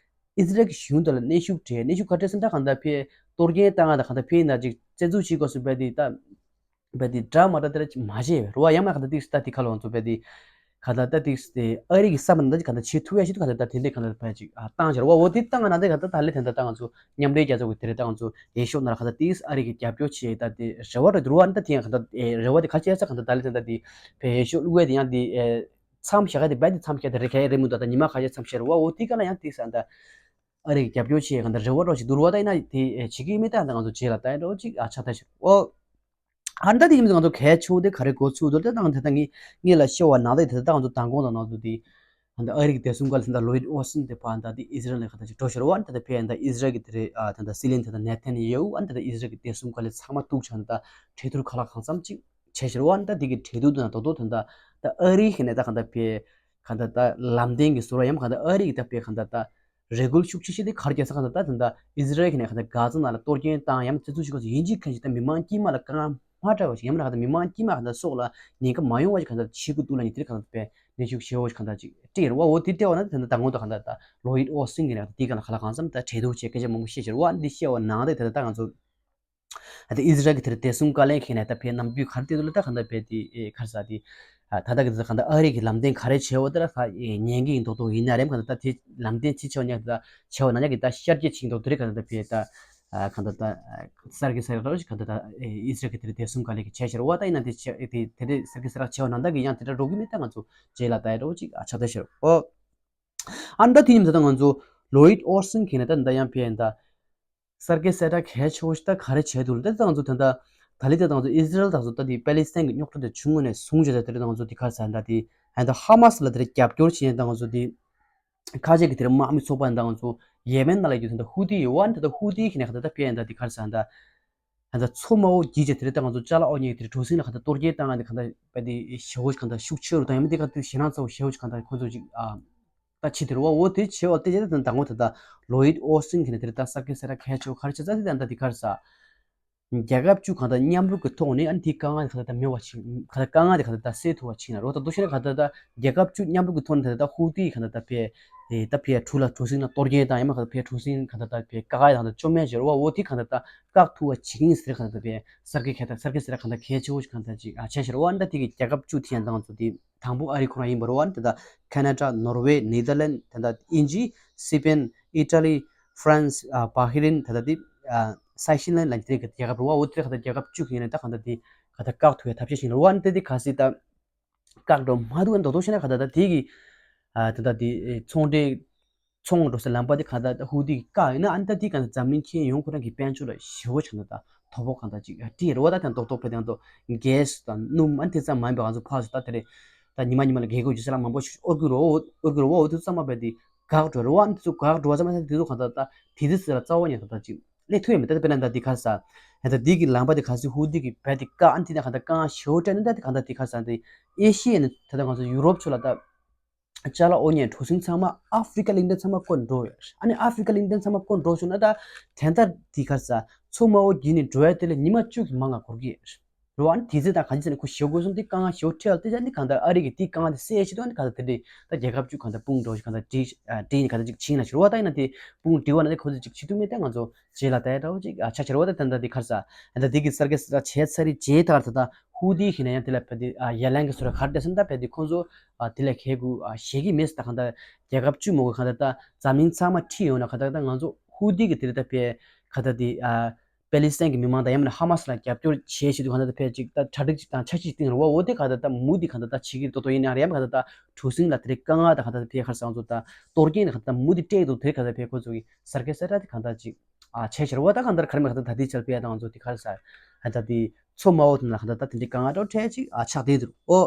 ཨི་ཟི་རལ་གྱི་གཞུང་དེ་ལ་གནོན་ཤུགས་སྤྲད། གནོན་ཤུགས་ག་འདྲ་ཟེར་ད་གང་ལྟར་ཕེ་གཏོར་སྐྱོན་བཏང་ཡ་ད་གང་ལྟར་ཕེ་ཡིན་ན་ཅིག་བཙན་འཛུལ་བྱེད་དགོས་སུ་བས་དེ་ད་བས་དེ་འདྲ་མ་འདྲ་དེ་འདྲ་མ་བྱས་པས་རོ། ཡང་མ་ག་ད་ཏིག་ད་ཏི་ཁ་ལོ་ང་ཚོ་བས་དེ་ག་ད་ད་ཏིག་དེ་ཨ་རི་གི་ས་མ་ད་ཅིག་ག་ད་བྱེད་ཐུབ་ཡ་ཞིག་ཏུ་ག་ད་ད་དེ་འདྲས་ག་ད་བས་ཅིག་ཨ་བཏང་བྱ་རོ། འོ་དེ་བཏང་ན་ད་ག་ད་ད་ལེ་དེ་འདྲ་ད་ང་ཚོ་མཉམ་འབྲེལ་རྒྱལ་ཚོགས་ཀྱི་དེ་རེད། ད་ང་ཚོ་འོས་ཤོག་ནང་ལ་ག་ད་ཏིག་ཨ་རི་གི་རྒྱབ་སྐྱོར་བྱེད་ད་དེ་རེ་བ་རེད་འདུག་རོ། ཨ་ནི་ད་དེ་ཡང་ག་ད་རེ་བ་དེ་ག་བྱས་ས་ག་ད་ད་ལེ་དེ་ད་དེ་བས་འོས་ཤོག་བླུག་ཡ་དེ་ཡང་དེ་མཚམས་བཞག་ག་དེ་བས་དེ་མཚམས་བཞག་དེ་རེ་ག་རེ་མི་འདུག་ད་ཉི་མ་ག་ཤས་མཚམས་བཞག་རོ། འོ་དེ་ག་ལ་ཡང་ཏིག་ས་ད་ཨ་རི་གི་རྒྱབ་སྐྱོར་བྱེད་ག་ད་རེ་བ་རོ་ཞིག་འདུག་རོ། ད་ཡིན་ན་དེ་བྱེད་ཀྱི་མེད་ད་ད་ང་ཚོ་རྗེས་ལ་ད་ཡིན་རོ་ཅིག་ཨ་ཆགས་ད་ཞིག་འོ། ཨ་ནི་ད་དེ་ཡིན་ཙང་ང་ཚོ་གལ་ཆེ་བོ་དེ་ག་རེ་གོ་ཚུལ་འདུག་ད་ང་ད་ལྟ་ངས་ངས་ལ་ཤེས་བ་ནང་ད་ད་ལྟ་ང་ཚོ་མདང་དགོང་དང་ནང་དུ་དེ་ད་ལྟ་ཨ་རི་གི་བདེ་སྲུང་བཀའ་བློན་ད་ལྟ་ལོ་ཡིད་ཨོ་སིན་དེ་ཕར་ད་དེ་ཨི་ཟི་རལ་ལ་ག་ད་ཅིག་འགྲོ་ཤོར་བ། ཨ་ནི་ད་ལྟ་ཕེ་ད་ཨི་ཟི་རལ་གི་དེ་རེད། ཨ་ད་ལྟ་སྲིད་བློན་ད་ལྟ་ནེ་ཐན་ཡེ་ཧུ། ཨ་ནི་ད་ལྟ་ཨི་ཟི་རལ་གི་བདེ་སྲུང་བཀའ་བློན་ཚང་མ་གཏུག་བྱས་ད་གྲོས་བསྡུར་ག་ལ་གང་འཚམ་ཅིག་བྱས་ཤོར་བ། ཨ་ནི་ད་དེ་གི་གྲོས་བསྡུར་དུ་ན་དོ་དོ་ད་ལྟ་ད་ཨ་རི་གི་ནས་ད་ག་ད་ཕེ་ག་ད་ད་ལམ་སྟོན་གི་ཟུར་བ་ཡང་ག་ད་ཨ་རི་གི་ད་ཕེ་ག་ད་ད་རེ་སྐུལ་ཤུགས་ཆེ་ཤོས་དེ་ག་རེ་རྒྱག་ས་ག་ད་ད་ད་ཨི་ཟི་རལ་གྱི་ནས་ག་ད་གྷ་ཛ་ནང་ལ་གཏོར་སྐྱོན་བཏང་ཡང་བཙན་འཛུལ་ཞུ་དགོས་ཡིན་གཅིག་མཁན་ཞིག་ད་མི་མང་དཀྱུས་མ་ལ་དཀའ་ངལ་མ་འདྲ་བ་ཞིག་ཡང་མིན་ན་ག་ད་མི་མང་དཀྱུས་མ་ག་ད་སྲོག་ལ་ཉེན་ཁ་མ་ཡོང་བ་ཞིག་ག་ད་བྱེད་དགོས་འདུག་ལ་ཉིན་དེར་ག་ད་པའི་གནོན་ཤུགས་ཆེ་བོ་ཞིག་ག་ད་ཅིག་སྤྲད་རེད་བ། འོ་དེ་སྤྲད་བ་ན་ད་ད་ད་ངོ་ད་ག་ད་ད་ལོ་ཡིད་ཨོ་སིན་གྱི་ནས་ག་ད་དེ་ག་ལ་ག་ལ་གང་འཚམ་ད་གྲོས་བསྡུར་བྱེད་སྐད་ཆ་མང་པོ་བཤད་ཤེར་བ་འདི་བཤད་བ་ནང་ད་ད་ད་ང་ཚོ་ད་ཨི་ཟི་རལ་གྱི་དེར་བདེ་སྲུང་བཀའ་བློན་གྱི་ནས་ད་ཕའི་ནམ་རྒྱུན་ག་རེ་བལྟས་འདུག་ལ་ད་ག་ད་པའི་དེ་ཨེ་ག་རེ་ཟ་དེ་ད་ད་གི་ད་ག་ད་ཨ་རི་གི་ལམ་སྟོན་ག་རེ་བྱས་འོ་ད་ལ་ད་ཉན་གི་ཡིན་མདོག་མདོག་ཡིན་ན་རེམ་ག་ད་ད་དེ་ལམ་སྟོན་ཅི་བྱས་ཉག་ད་བྱས་བ་ན་ཉག་གི་ད་ཤར་རྒྱས་ཆིང་མདོག་དེ་རེད་ག་ད་ད་ཕའི་ད་ག་ད་ད་སར་གི་སར་རོ་ཞིག་ག་ད་ད་ཨི་ཟི་རལ་གྱི་དེར་བདེ་སྲུང་བཀའ་བློན་གྱི་བྱས་ཤེར་བ་ད་ཡིན་ན་དེ་བྱས་དེ་དེ་རེད་སར་གི་སར་བྱས་བ་ན་ད་གི་ཡང་དེ་འདྲ་འགྲོ་གི་མེད་ད་ང་ཚོ་རྗེས་ལ་ད་ཡ་འགྲོ་ཅིག་ཨ་ཆགས་ད་ཤེར་འོ། ཨ་ནི་ད་དེ་ཉིན་ད་ང་ཚོ་ལོ་ཡིད་ཨོ་སིན་གྱི་ནས་ད་ད་ཡང་ཕེ་ཡིན་ད་གསར་བརྗེ་གསལ་བསྒྲགས་གལ་ཆེ་བོ་ཞིག་ད་ག་རེ་བྱས་འདུག་ལ་ད་ང་ཚོ་ད་ད་ད་ལི་ད་ང་ཚོ་ཨི་ཟི་རལ་ད་ང་ཚོ་ད་དེ་པེ་ལི་སི་ཐན་གྱི་རྙོག་དྲ་དེ་བྱུང་ནས་བཟུང་བྱས་ད་དེ་རེད་ད་ང་ཚོ་དེ་ག་རེ་ཟ་ད་དེ་ཨ་ད་ཧ་མ་སི་ལ་དེ་རྒྱབ་སྐྱོར་བྱས་ད་ང་ཚོ་དེ་ཁ་ཆེ་གི་དེ་རེད་དམག་མི་ཚོགས་པ་ད་ང་ཚོ་ཡེ་མེན་ནང་ལ་ཡོད་ད་ཧུ་ཏི་ཡོད་བ་ད་ཧུ་ཏི་གི་ནས་ད་ད་ཕེ་ཡིན་ད་དེ་ག་རེ་ཟ་ད། ད་ལྟ་མཚོ་དམར་པོ་བརྒྱུད་བྱས་དེ་རིང་ད་ང་ཚོ་ཅ་ལག་འོ་ཉེ་དེ་གྲུ་གཟིངས་ལ་ག་ད་གཏོར་སྐྱོན་བཏང་ང་དེ་ག་ད་དཔེ་དེ་ཞེ་བོ་ཞིག་ག་ད་ཤུགས་ཆེ་རུ་བཏང་ཡང་མི་དེ་ག་དེ་ཞེད་སྣང་ཚ་བོ་ཞེ་བོ་ཞིག་ག་ད་ཁོ་ཚོ་ཅིག་ཨ་ད་ཕྱི་དེ་རུ་བ་འོ་དེ་བྱེད་བ་དེ་བྱས་ད་ད་ངོ་ད་ད་ལོ་ཡིད་ཨོ་སིན་གྱི་ནས་དེ་རིང་ད་གསར་བརྗེ་གསལ་བསྒྲགས་གལ་ཆེ་བོ་ག་རེ་བྱས་ཙང་དེ་ད་ད་དེ་ག་རེ་ཟ། རྒྱལ་ཁབ་བཅུ་ག་ད་མཉམ་རུབ་ཀྱི་ཐོག་ནས་ཨ་ནི་དེའི་དཀའ་ངལ་དེ་ག་ད་ད་མེད་པ་ཕྱིན་ག་ད་དཀའ་ངལ་དེ་ག་ད་ད་སེལ་ཐུབ་པ་ཕྱིན་ན་རོ། ད་དུ་ཤེས་ན་ག་ད་ད་རྒྱལ་ཁབ་བཅུ་མཉམ་རུབ་ཀྱི་ཐོག་ནས་ད་ད་ཧུ་ཏི་ག་ད་ད་ཕེ་ཨེ་ད་ཕེ་གྲུ་ལ་གྲུ་གཟིངས་ལ་གཏོར་སྐྱོན་དང་ཡང་མ་ག་ད་ཕེ་གྲུ་གཟིངས་ག་ད་ད་ཕེ་ཀ་ཁ་ཡ་དང་ད་བཅོམ་མེད་བྱེད་རོ་བ་འོ་དེ་ག་ད་ད་བཀག་ཐུབ་པ་བྱེད་ཀྱིན་ཟེར་ག་ད་ད་ཕེ་གསར་བརྗེ་ག་ད་གསར་བརྗེ་ཟེར་ག་ད་གལ་ཆེ་བོ་ཞིག་ག་ད་ཅིག་ཨ་བྱས་ཤེར་བ་ཨ་ད་དེ་གི་རྒྱལ་ཁབ་བཅུ་དེ་ཡང་ད་ང་ཚོ་དེ་དང་པོ་ཨ་རི་ཁོ་རང་ཡིན་པ་རོ་བ་ཨ་ད་ད་ཁེ་ན་ཌ་ནོར་ཝེ་ནེ་དར་ལན་ད་ད་དབྱིན་ཇི་སི་པེན་ཨི་ཊ་ལི་ཧྥ་རན་སི་ཨ་བྷ་ཧི་རིན་ད་ད་དེ་ཨ་སའི་ཤི་ལན་ལ་དེ་གི་རྒྱལ་ཁབ་རོ་བ་འོ་དེ་ག་ད་རྒྱལ་ཁབ་བཅུ་གི་ཡིན་ན་ད་ག་ད་དེ་ག་ད་བཀག་ཐུབ་ཡ་ཐབས་ཤེས་ཤིག་རོ་བ་ཨ་ད་དེ་ག་སི་ད། བཀག་འགྲོ་མ་འདུག་ཨ་མདོག་མདོག་བྱས་ན་ག་ད་ད་དེ་གི་ཨ་ད་ད་དེ་ཚོང་འབྲེལ་ཚོང་འགྲོ་སའི་ལམ་པ་དེ་ག་ད་ད་ཧུ་དི་གི་བཀག་ཡིན་ན་ཨ་ད་དེ་ག་ད་འཛམ་གླིང་ཁྱོན་ཡོངས་ཁོ་རང་གི་དཔལ་འབྱོར་ལ་ཞེ་བོ་ཆགས་ན་ད་དོ་ཕོག་ག་ད་ཅིག་ཨ་ཏི་རེད་བ། ད་དང་ཏོག་ཏོག་པའི་དང་ཏོ་གེ་སི་དང་སྣུམ་ཨ་དེ་ཙམ་མ་ཡིན་པ་ང་ཚོ་ཕར་ཚུར་ད་དེ་རེད་ད་ཉི་མ་ཉི་མ་ལ་རྒྱལ་སྒོ་རྒྱུ་ས་ལ་མང་པོ་ཞིག་ཨོར་གུ་རོ་ཨོར་གུ་རོ་བ་འོ་དེ་ཙམ་མ་པའི་དེ་བཀག་འགྲོ་རེད་བ། ཨ་དེ་ཚོ་བཀག་འགྲོ་བ་ཙམ་ཨ་དེ་ཚོ་ག་ད་ད་དེ་དེ་ཟེར་ལ་རྩ་བ་ཉིད་ག་ད་ཅིག་སླེབས་ཐུབ་ཡ་མེད། ད་དཔེར་ན་ད་འདི་ག་ས་ད་འདི་གི་ལམ་པ་འདི་ག་ས་ཧུ་དི་གི་བལ་འདི་ཀ་ཨན་འདི་ན་ག་ད་ཀང་ཤོ་ཏྲ་ནི་ད་འདི་ག་ད་འདི་ག་ས་འདི་ཨེ་ཤི་ཡ་ནི་ད་ད་ང་ཚོ་ཡུ་རོབ་ཚོ་ལ་ད་ཅ་ལག་འོ་ཉེ་གྲུ་གཟིངས་ཚང་མ་ཨ་ཧྥི་རི་ཀ་གླིང་ཕྲན་ཚང་མ་བསྐོར་འགྲོ་ཡོད། ཨ་ནི་ཨ་ཧྥི་རི་ཀ་གླིང་ཕྲན་ཚང་མ་བསྐོར་འགྲོ་བྱུང་ན་ད་དེ་ད་འདི་ག་ས་མཚོ་དམར་པོ་བརྒྱུད་ནས་འགྲོ་ཡ་དེ་ལ་ཉི་མ་བཅུ་གི་མང་ང་འགོར་གི་ཡོད། རེད་བ། ཨ་ནི་དེ་ཚེ་དང་གང་ཅི་ཟེར་ན་ཁོ་ཞེ་དགོས་སོང་དེ་དཀའ་ངལ་ཞེ་པོ་འཕྲད་ཡ་དེ་ཅག་ནི་གང་ལྟར་ཨ་རི་གི་དེ་དཀའ་ངལ་དེ་སེལ་ཡ་ཆེད་དུ་ཨ་ནི་གང་ལྟར་དེ་འདྲའི་ད་རྒྱལ་ཁབ་བཅུ་གང་ལྟར་དཔུང་འགྲོ་ཞིག་གང་ལྟར་བསྒྲིགས་ཨ་བསྒྲིགས་ནས་གང་ལྟར་ཅིག་ཕྱིན་ན་ཞུ་རེད་བ། ད་ཡིན་ན་དེ་དཔུང་བསྒྲིགས་པ་ན་དེ་ཁོ་ཚོ་ཅིག་བྱེད་ཐུབ་མེད་དེ་ང་ཚོ་རྗེས་ལ་ད་ཡ་འདྲ་བོ་ཅིག་ཨ་ཆགས་ཆེ་རེད་བ། ད་ད་དེ་ག་རེ་ཟ་ཨ་ད་དེ་གི་གསར་བརྗེ་གསར་བརྗེ་བྱས་ཚར་རེད། རྗེས་ད་ག་རེ་ད་ད་ཧུ་དི་ཞིག་ན་ཡང་དེ་ལ་ཕ་དེ་ཨ་ཡ་ལན་གི་སོ་ར་ག་རེ་བསྡད་སོང་ད་ཕ་དེ་ཁོ་ཚོ་ཨ་དེ་ལ་ཁེ་གུ་ཨ་ཞེ་གི་མེད་ད་གང་ལྟར་རྒྱལ་ཁབ་བཅུ་མོ་གི་གང་ལྟར་ད་འཛམ་གླིང་ཚང་མ་ཁྲིད་ཡོང་ན་གང་ལྟར་ད་ང་ཚོ་ཧུ་དི་གི་དེ་ལ་ད་ཕ་ག་ད་དེ་ཨ། པེ་ལི་སི་ཐན་གྱི་མི་མང་དང་ཡང་མིན་ན་ཧ་མ་སི་ལ་རྒྱབ་སྐྱོར་བྱེད་བཞིན་དུ་གང་ལྟར་ཕལ་ཅིག་ད་གྲ་སྒྲིག་ཅིག་དང་འཆར་གཞི་ཅིག་བཏིང་རུང་བ་འོ་དེ་གང་ལྟར་ད་མུ་དེ་གང་ལྟར་ད་བྱེད་ཀྱི་ཏོག་ཏོག་ཡིན་ན་རེད་ཡང་གང་ལྟར་ད་གྲུ་གཟིངས་ལ་དེ་རིགས་དཀའ་ངལ་དང་གང་ལྟར་ཕལ་ཁར་སང་ཚོ་ད་གཏོར་སྐྱོན་དང་གང་ལྟར་མུ་དེ་སྤྲད་འདུག་དེ་གང་ལྟར་ཕལ་ཁོ་ཚོ་གི་གསར་བརྗེ་གསལ་བསྒྲགས་དེ་གང་ལྟར་ཅིག་ཨ་བྱས་ཤར་བ་ད་གང་ལྟར་ག་རེ་མེད་གང་ལྟར་ད་དེ་ཆར་ཕལ་ད་ང་ཚོ་དེ་ག་རེ་ཟ་ད་དེ་མཚོ་དམར་པོ་དེ་ན་གང་ལྟར་ད་དེ་འདྲའི་དཀའ་ངལ་འདྲ་བོ་འཕྲད་ཅིག་ཨ་ཆགས་བསྡད་འདུག་ཨོ།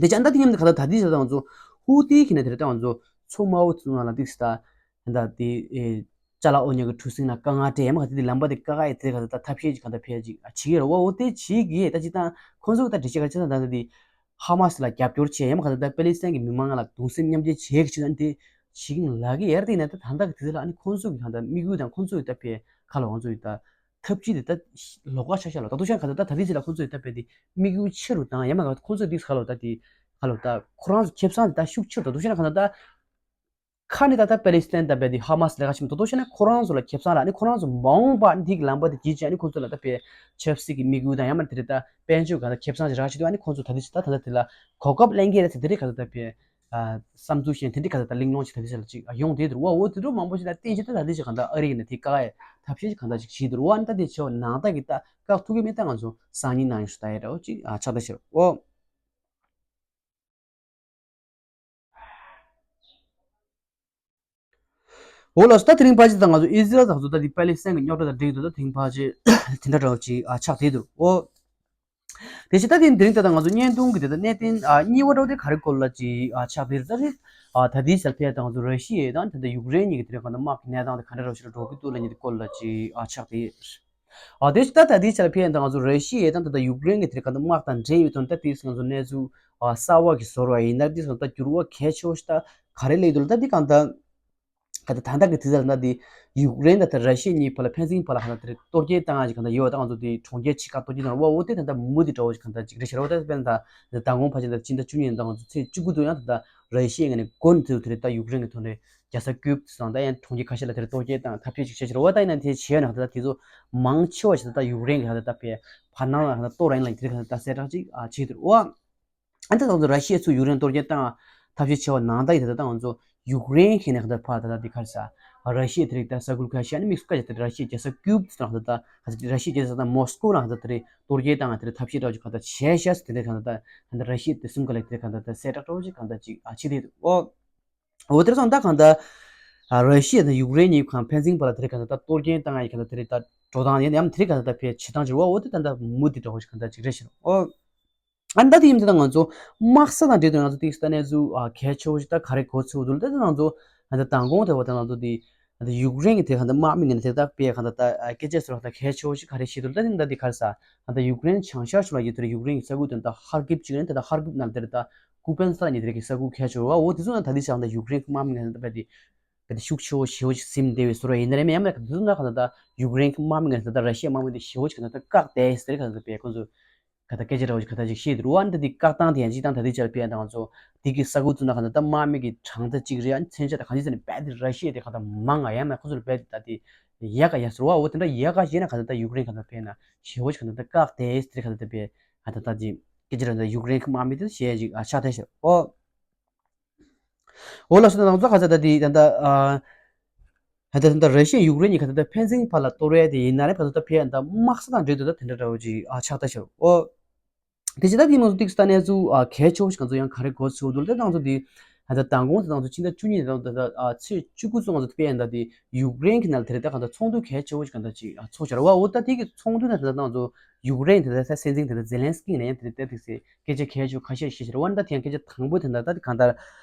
དེ་ཅང་ད་དེ་མཉམ་དུ་ག་ད་ད་དེ་ཟེར་དང་ཚོ་ཧུ་ཏི་གི་ནས་དེ་རེད་དང་ཚོ་མཚོ་དམར་པོ་ཚོ་ནང་ལ་ཏིག་སི་ད་ད་དེ་ཨེ་ཅ་ལག་འོ་ཉག་གི་གྲུ་གཟིངས་ན་དཀའ་ངལ་འཕྲད་ཡ་མ་ག་དེ་དེ་ལམ་པ་དེ་དཀའ་ཁག་ཡ་དེ་ག་ད་ད་ཐབས་ཤེས་ཅིག་ག་ད་ཕལ་ཅིག་ཨ་བྱེད་ཀྱི་རེད་བ། འོ་དེ་བྱེད་ཀྱི་ཡ་ད་ཅི་ད་ཁོང་ཚོ་གི་ད་འགྲེལ་བཤད་ག་ཅི་ད་ད་དེ་ཧ་མ་སི་ལ་རྒྱབ་སྐྱོར་བྱེད་ཡ་མ་ག་ད་ད་པེ་ལི་སི་ཐན་གི་མི་མང་ལ་གདུང་སེམས་མཉམ་སྐྱེད་བྱེད་ཀྱི་ཅི་ད་དེ་བྱེད་ཀྱི་ལ་གི་ཡར་དེ་ན་ད་ད་ད་གི་དེ་ལ་ཨ་ནི་ཁོང་ཚོ་གི་ག་ད་དམིགས་ཡུལ་དང་ཁོང་ཚོ་གི་ད་ཕལ། ཁ་ལོ་ང་ཚོ་ཡི་ད་ཐབས་ཇུས་དེ་ད་ལོགས་ཀ་ཆགས་ཤག་ལོ། ད་དུང་ཤ་ཁ་ད་ད་ད་དེ་ཅི་ལ་ཁོང་ཚོ་ཡི་ད་དཔེ་དེ་དམིགས་ཡུལ་ཆེ་རུ་དང་ཡང་མ་ག་ཁོང་ཚོ་དེ་ཁ་ལོ་ད་དེ་ཁ་ལོ་ད་ཁོ་རང་ཚོ་ཁེ་བཟང་དེ་ད་ཤུགས་ཆེ་རུ། ད་དུང་ཤ་ཁ་ད་ད། ཁ་ནས་ད་ལྟ་པེ་ལི་སི་ཐན་དང་བས་དེ་ཧ་མ་སི་ལས་ཀ་བྱེད་མི་ཏོག་ཏོག་བཤད་ན་ཁོ་རང་ཚོ་ལ་ཁེ་བཟང་ལ་ནི་ཁོ་རང་ཚོ་མ་འོངས་པ་འདི་གི་ལམ་པ་དེ་གྱིས་ཀྱང་ནི་ཁོ་ཚོ་ལ་ད་པའི་ཆབ་སྲིད་ཀྱི་དམིགས་ཡུལ་དང་ཡང་མ་དེ་རེད་ད་དཔལ་འབྱོར་གང་ད་ཁེ་བཟང་ཞིག་རག་བྱེད་དུས་ཨ་ནི་ཁོ་ཚོ་ད་ལྟ་ཞིག་ད་ད་ལྟ་དེ་ལ་གོ་སྐབས་ལེན་གྱི་རེད་ཟེར་དེ་རེད་ག་ད་ད་པའི་བསམ་ཚུལ་བཤད་དེ་འདྲ་ག་ད་ད་གླེང་སློང་ཞིག་ད་ལྟ་ཞིག་ལ་ཅིག་ཡོང་བསྡད་འདུག་འོ་འོ་དེ་འདྲ་མང་པོ་ཞིག་ད་བསྟན་བཤད་ད་ད་ལྟ་ཞིག་གང་ད་ཨ་རི་ཡིན་ན་དེ་དཀའ་ཡ་ཐབས་ཤེས་ཞིག་གང་ད་ཅིག་བྱེད་འདུག་འོ་ཨ་ནི་ད་དེ་ཆེ་བ་ནང་ད་གི་ད་བཀག་ཐུབ་ཀྱི་མེད་ད་ང་ཚོ་སང་ཉིན་ནང་ཡོང་ཞིག་ད་ཡ་ར་འོ་ཅིག་ཆགས་ད་ཞིག་འོ། འོ་ལགས་སོ། ད་དེ་རིང་ཕལ་ཆེར་ད་ང་ཚོ་ཨི་ཟི་རལ་དང་ཚོ་ད་དེ་པ་ལི་སི་ཐན་གྱི་རྙོག་དྲ་དང་འབྲེལ་འདུག་ད་དེ་རིང་ཕལ་ཆེར་དེ་འདྲ་འདྲ་བོ་ཅིག་ཨ་ཆགས་བསྡད་འདུག་འོ། དེ་བཞིན་ད་དེ་དེ་རིང་ད་ད་ང་ཚོ་བརྙན་ཐུང་གི་དེ་ད་གནད་དོན་ཨ་གཉིས་པ་འདྲ་བོ་དེ་ག་རེ་སྐོར་ལ་ཅིག་ཨ་ཆགས་བསྡད་རེད། ད་རེད་ཨ་ད་དེའི་ཞལ་ཕྱེ་ད་ང་ཚོ་ར་ཤི་ཡ་དང་ད་ད་ཡུཀ་རེན་གཉིས་ཀྱི་དེ་རིང་གང་ད་དམག་གི་གནས་སྟངས་དེ་ག་འདྲ་འདྲ་བོ་ཞིག་ལ་འགྲོ་གི་འདུག་ལབ་མཁན་དེ་སྐོར་ལ་ཅིག་ཨ་ཆགས་བསྡད། ཨ་དེ་ད་ད་དེའི་ཆ་ལ་ཕེབས་ཡོང་ད་ང་ཚོ་ར་ཤི་ཡ་དང་ད་ད་ཡུཀ་རེན་གྱི་དེ་ག་ད་དམག་དང་འབྲེལ་ཡོད་དོན་ད་དེ་ང་ཚོ་གནས་ཚུལ་ཨ་གསར་བ་གི་བཟོ་འདྲ་ཡིན་ན་དེ་ད་འགྱུར་བ་གལ་ཆེ་བོ་ཞིག་ད་ག་རེ་སླེབས་འདུག་ལ་ད་དེ་གང་ད་ག་ད་ད་ད་གི་དེ་ཚ་ལ་ད་དེ་ཡུཀ་རེན་ད་ད་ར་ཤི་ཡ་གཉིས་བར་ལ་ཕན་ཚུན་བར་ལ་ག་ད་དེ་གཏོར་སྐྱོན་བཏང་ཡ་ཅིག་ག་ད་ཡོད་ད་ང་ཚོ་དེ་གྲོང་ཁྱེར་ཆེ་ཁག་གཏོར་སྐྱོན་བཏང་བ་འོ་དེ་ད་ད་མུ་མཐུད་འདྲ་བོ་ཞིག་ག་ད་ཅིག་རེད་ཤག་འོ་ད་དཔེར་ན་ད་མདང་དགོང་ཕལ་ཆེར་ད་སྤྱི་ཟླ་བཅུ་གཉིས་ནས་ད་ང་ཚོ་ཚེས་བཅུ་དགུ་དུ་ཡང་ད་ད་ར་ཤི་ཡ་ངོས་ནས་འགོ་ནས་དེ་ད་ཡུཀ་རེན་གྱི་ཐོག་ནས་རྒྱལ་ས་ཀིབ་དེ་སོང་ད་ཡང་གྲོང་ཁྱེར་ཁ་ཤས་ལ་དེར་གཏོར་སྐྱོན་བཏང་ཐབས་ཤེས་ཅིག་བྱས་ཕྱིར་འོ་ད་ཡིན་ན་དེ་བྱས་ན་ད་དེ་ཚོ་མང་ཆེ་བ་ཞིག་ད་ཡུཀ་རེན་གྱི་ད་ད་དཔེ་བར་སྣང་ལ་ད་གཏོར་ཡིན་ལ་དེ་ག་ད་གསལ་བསྒྲགས་ཅིག་བྱས་འདུག་འོ། ཨ་ད་ང་ཚོ་ར་ཤི་ཡ་ཚུར་ཡུཀ་རེན་གཏོར་སྐྱོན་བཏང་ཐབས་ཤེས་བྱས་པ་ནང་ད་ཡིན་ད་ད་ང་ཚོ་ཡུཀ་རེན་ཁྱེད་ནས་ད་ཕར་ད་ད་དེ་ག་རེ་ཟ་ར་ཤི་ཡ་དེ་རིགས་ད་ས་ཁུལ་ཁ་ཤས་ནི་དམིགས་སུ་བཀར་ཡ་ད་ར་ཤི་ཡ་རྒྱལ་ས་ཀིབ་དེ་ད་ད་ར་ཤི་ཡ་རྒྱལ་ས་ད་མོ་སི་ཀོ་ལ་ད་དེ་རིགས་གཏོར་སྐྱོན་བཏང་དེ་རིགས་ཐབས་ཤེས་འདྲ་བོ་ཅིག་ག་ད་བྱས་ཤག་ཟེར་དེ་རིགས་ག་ད་ད་ད་ར་ཤི་ཡ་དེ་གསུམ་ག་ལ་དེ་རིགས་ག་ད་ད་གསལ་བསྒྲགས་འདྲ་བོ་ཅིག་ག་ད་ཅིག་ཨ་བྱས་བསྡད་འདུག་འོ། འོ་དེར་སོང་ད་གང་ལྟར། ཨ་ར་ཤི་ཡ་དང་ཡུཀ་རེན་གཉིས་གང་ཕན་ཚུན་བར་ལ་དེར་གང་ལྟར་ད་གཏོར་སྐྱོན་བཏང་ཡ་གང་ལྟར་དེ་རེད་ད་འགྲོ་སྟངས་ཡིན་ཡང་དེ་རེད་གང་ལྟར་ད་ཕེ་བྱེད་སྟངས་ཅིག་རེད་བ། འོ་དེ་ད་ལྟ་མུ་དེ་འདྲ་བོ་ཞིག་གང་ལྟར་ཅིག་རེད་ཤག་འོ། ཨ་ནི་ད་དེ་ཡིན་དུས་ད་ང་ཚོ་དམག་ས་དང་འབྲེལ་དུ་ང་ཚོ་ཏིག་ས་གནས་ཚུལ་ཨ་གལ་ཆེ་བོ་ཞིག་ད་ག་རེ་གོ་ཚུལ་འདུག་ད་ད་ང་ཚོ་ཨ་ད་མདང་དགོང་དེ་བ་ད་ང་ཚོ་དེ་ཨ་ད་ཡུཀ་རེན་གྱི་དེ་གང་ལྟར་དམག་མི་ངོས་ནས་དེ་ད་ཕེ་གང་ལྟར་ད་ཨ་སྐད་ཆ་ཚོར་བ་ད་གལ་ཆེ་བོ་ཞིག་ག་རེ་བཤད་འདུག་ད་དེ་ད་དེ་ག་རེ་ཟ་ཨ་ད་ཡུཀ་རེན་བྱང་ཤར་ཕྱོགས་ལ་ཡོད་དུས་ཡུཀ་རེན་གྱི་ས་ཁུལ་དེ་ད་ཧར་ཀིབ་ཅིག་ཡིན་ད་ད་ཧར་ཀིབ་ནང་དེར་ད། ཀུ་པན་ས་ཉི་དེ་རིགས་ཀྱི་ས་ཁུལ་ཁ་ཕྱོགས་རེད་བ། འོ་དེ་ཚོ་ན་ད་ལྟའི་ཆ་ལ་ཡུཀ་རེན་གྱི་དམག་མི་ངོས་ནས་ད་དཔེ་དེ་དཔེ་དེ་ཤུགས་ཆེ་བོ་ཞེ་བོ་ཞིག་ཟིན་བསྡད་པའི་བཟོ་འདྲ་ཡིན་ན་རེད་མིན་ཡང་མིན་དེ་ཚོ་ན་གང་ལྟར་ད་ཡུཀ་རེན་གྱི་དམག་མི་ངོས་ནས་ད་ལྟ་ར་ཤི་ཡའི་དམག་མི་དེ་ཞེ་བོ་ཞིག་གང་ལྟར་ད་བཀག་བསྡད་ཟེར་གང་ལྟར་དཔེ་ཁོང་ཚོ་གང་ལྟར་སྐད་ཆ་འདྲ་བོ་ཞིག་གང་ལྟར་ཞིག་བཤད་འདུག་འོ་ན་ད་དེ་བཀག་སྟངས་དེ་ཡང་ཅིག་དང་ད་ལྟའི་ཆར་དཔེ་ཡང་ད་ང་ཚོ་དེ་གི་ས་ཁུལ་ཚོ་ན་གང་ལྟར་ད་དམག་མི་གི་གྲངས་ཚད་ཅིག་རེད་ཨ་ནི་མཚོན་ཆ་དང་གང་ཅི་ཟེར་ནས་རྦད་དེ་ར་ཤི་ཡ་དེ་གང་ལྟར་མང་ང་ཡང་མིན་ཁོང་ཚོ་ལ་རྦད་དེ་ད་དེ་ཡག་ག་ཡག་ཟེར་བ། འོ་དེ་འདྲ་ཡག་ག་བཤད་ན་གང་ལྟར་ད་ཡུཀ་རེན་གང་ལྟར་དཔེ་ན་ཞེ་བོ་ཞིག་གང་ལྟར་ད་བཀག་བསྡད་ཟེར་གང་ལྟར་ད་དཔེ། ཨ་ད་ལྟ་ཅིག་སྐད་ཆ་ར་ད་ཡུཀ་རེན་གྱི་དམག་མི་དེ་ཞེ་ཅིག་ཨ་ཆགས་བསྡད་ཤག་འོ། འོ་ལགས་སོ་ད་ང་ཚོ་ག་ཚ་ད་དེ་ད་ལྟ་ཨ་ད་ད་ད་ར་ཤི་ཡ་ཡུཀ་རེན་གཉིས་ག་ད་ད་ཕན་ཚུན་བར་ལ་གཏོར་བ་དེ་ཡིན་ན་རེད་ད་ད་ད་ཕེ་ཡ་ད་དམག་ས་དང་འབྲེལ་དུ་ད་དེ་འདྲ་འདྲ་བོ་ཅིག་ཨ་ཆགས་བསྡད་ཤག་འོ། དེ་ཅི་ད་དེ་ང་ཚོ་ཏིག་ས་གནས་ཚུལ་ཨ་གལ་ཆེ་བོ་ཞིག་ང་ཚོ་ཡང་ག་རེ་གོ་ཚུལ་འདུག་ད་ང་ཚོ་དེ་ད་ད་མདང་དགོང་ད་ང་ཚོ་ཕྱི་ཟླ་བཅུ་གཉིས་ད་ད་ད་ཨ་ཚེས་བཅུ་དགུ་ཚོ་ང་ཚོ་ཕེ་ཡ་ད་དེ་ཡུཀ་རེན་གྱི་ནང་ལ་དེ་རེད་ད་གང་ད་ཚོགས་འདུ་གལ་ཆེ་བོ་ཞིག་གང་ད་ཅིག་ཨ་ཚོགས་བཞག་རེད་བ། འོ་ད་དེ་གི་ཚོགས་འདུ་ནང་ད་ད་ང་ཚོ་ཡུཀ་རེན་དེ་ད་ད་སྲིད་འཛིན་དེ་ད་ཛེ་ལན་སི་ཀི་ནས་ཡང་དེ་ད་ད་དེ་སྐད་ཆ་གལ་ཆེ་བོ་ཁ་ཤས་བཤད་བཞག་རེད་བ། ད་དེ་ཡང་སྐད་ཆ་དང་པོ་དེ་ད་ད་གང་ལྟར་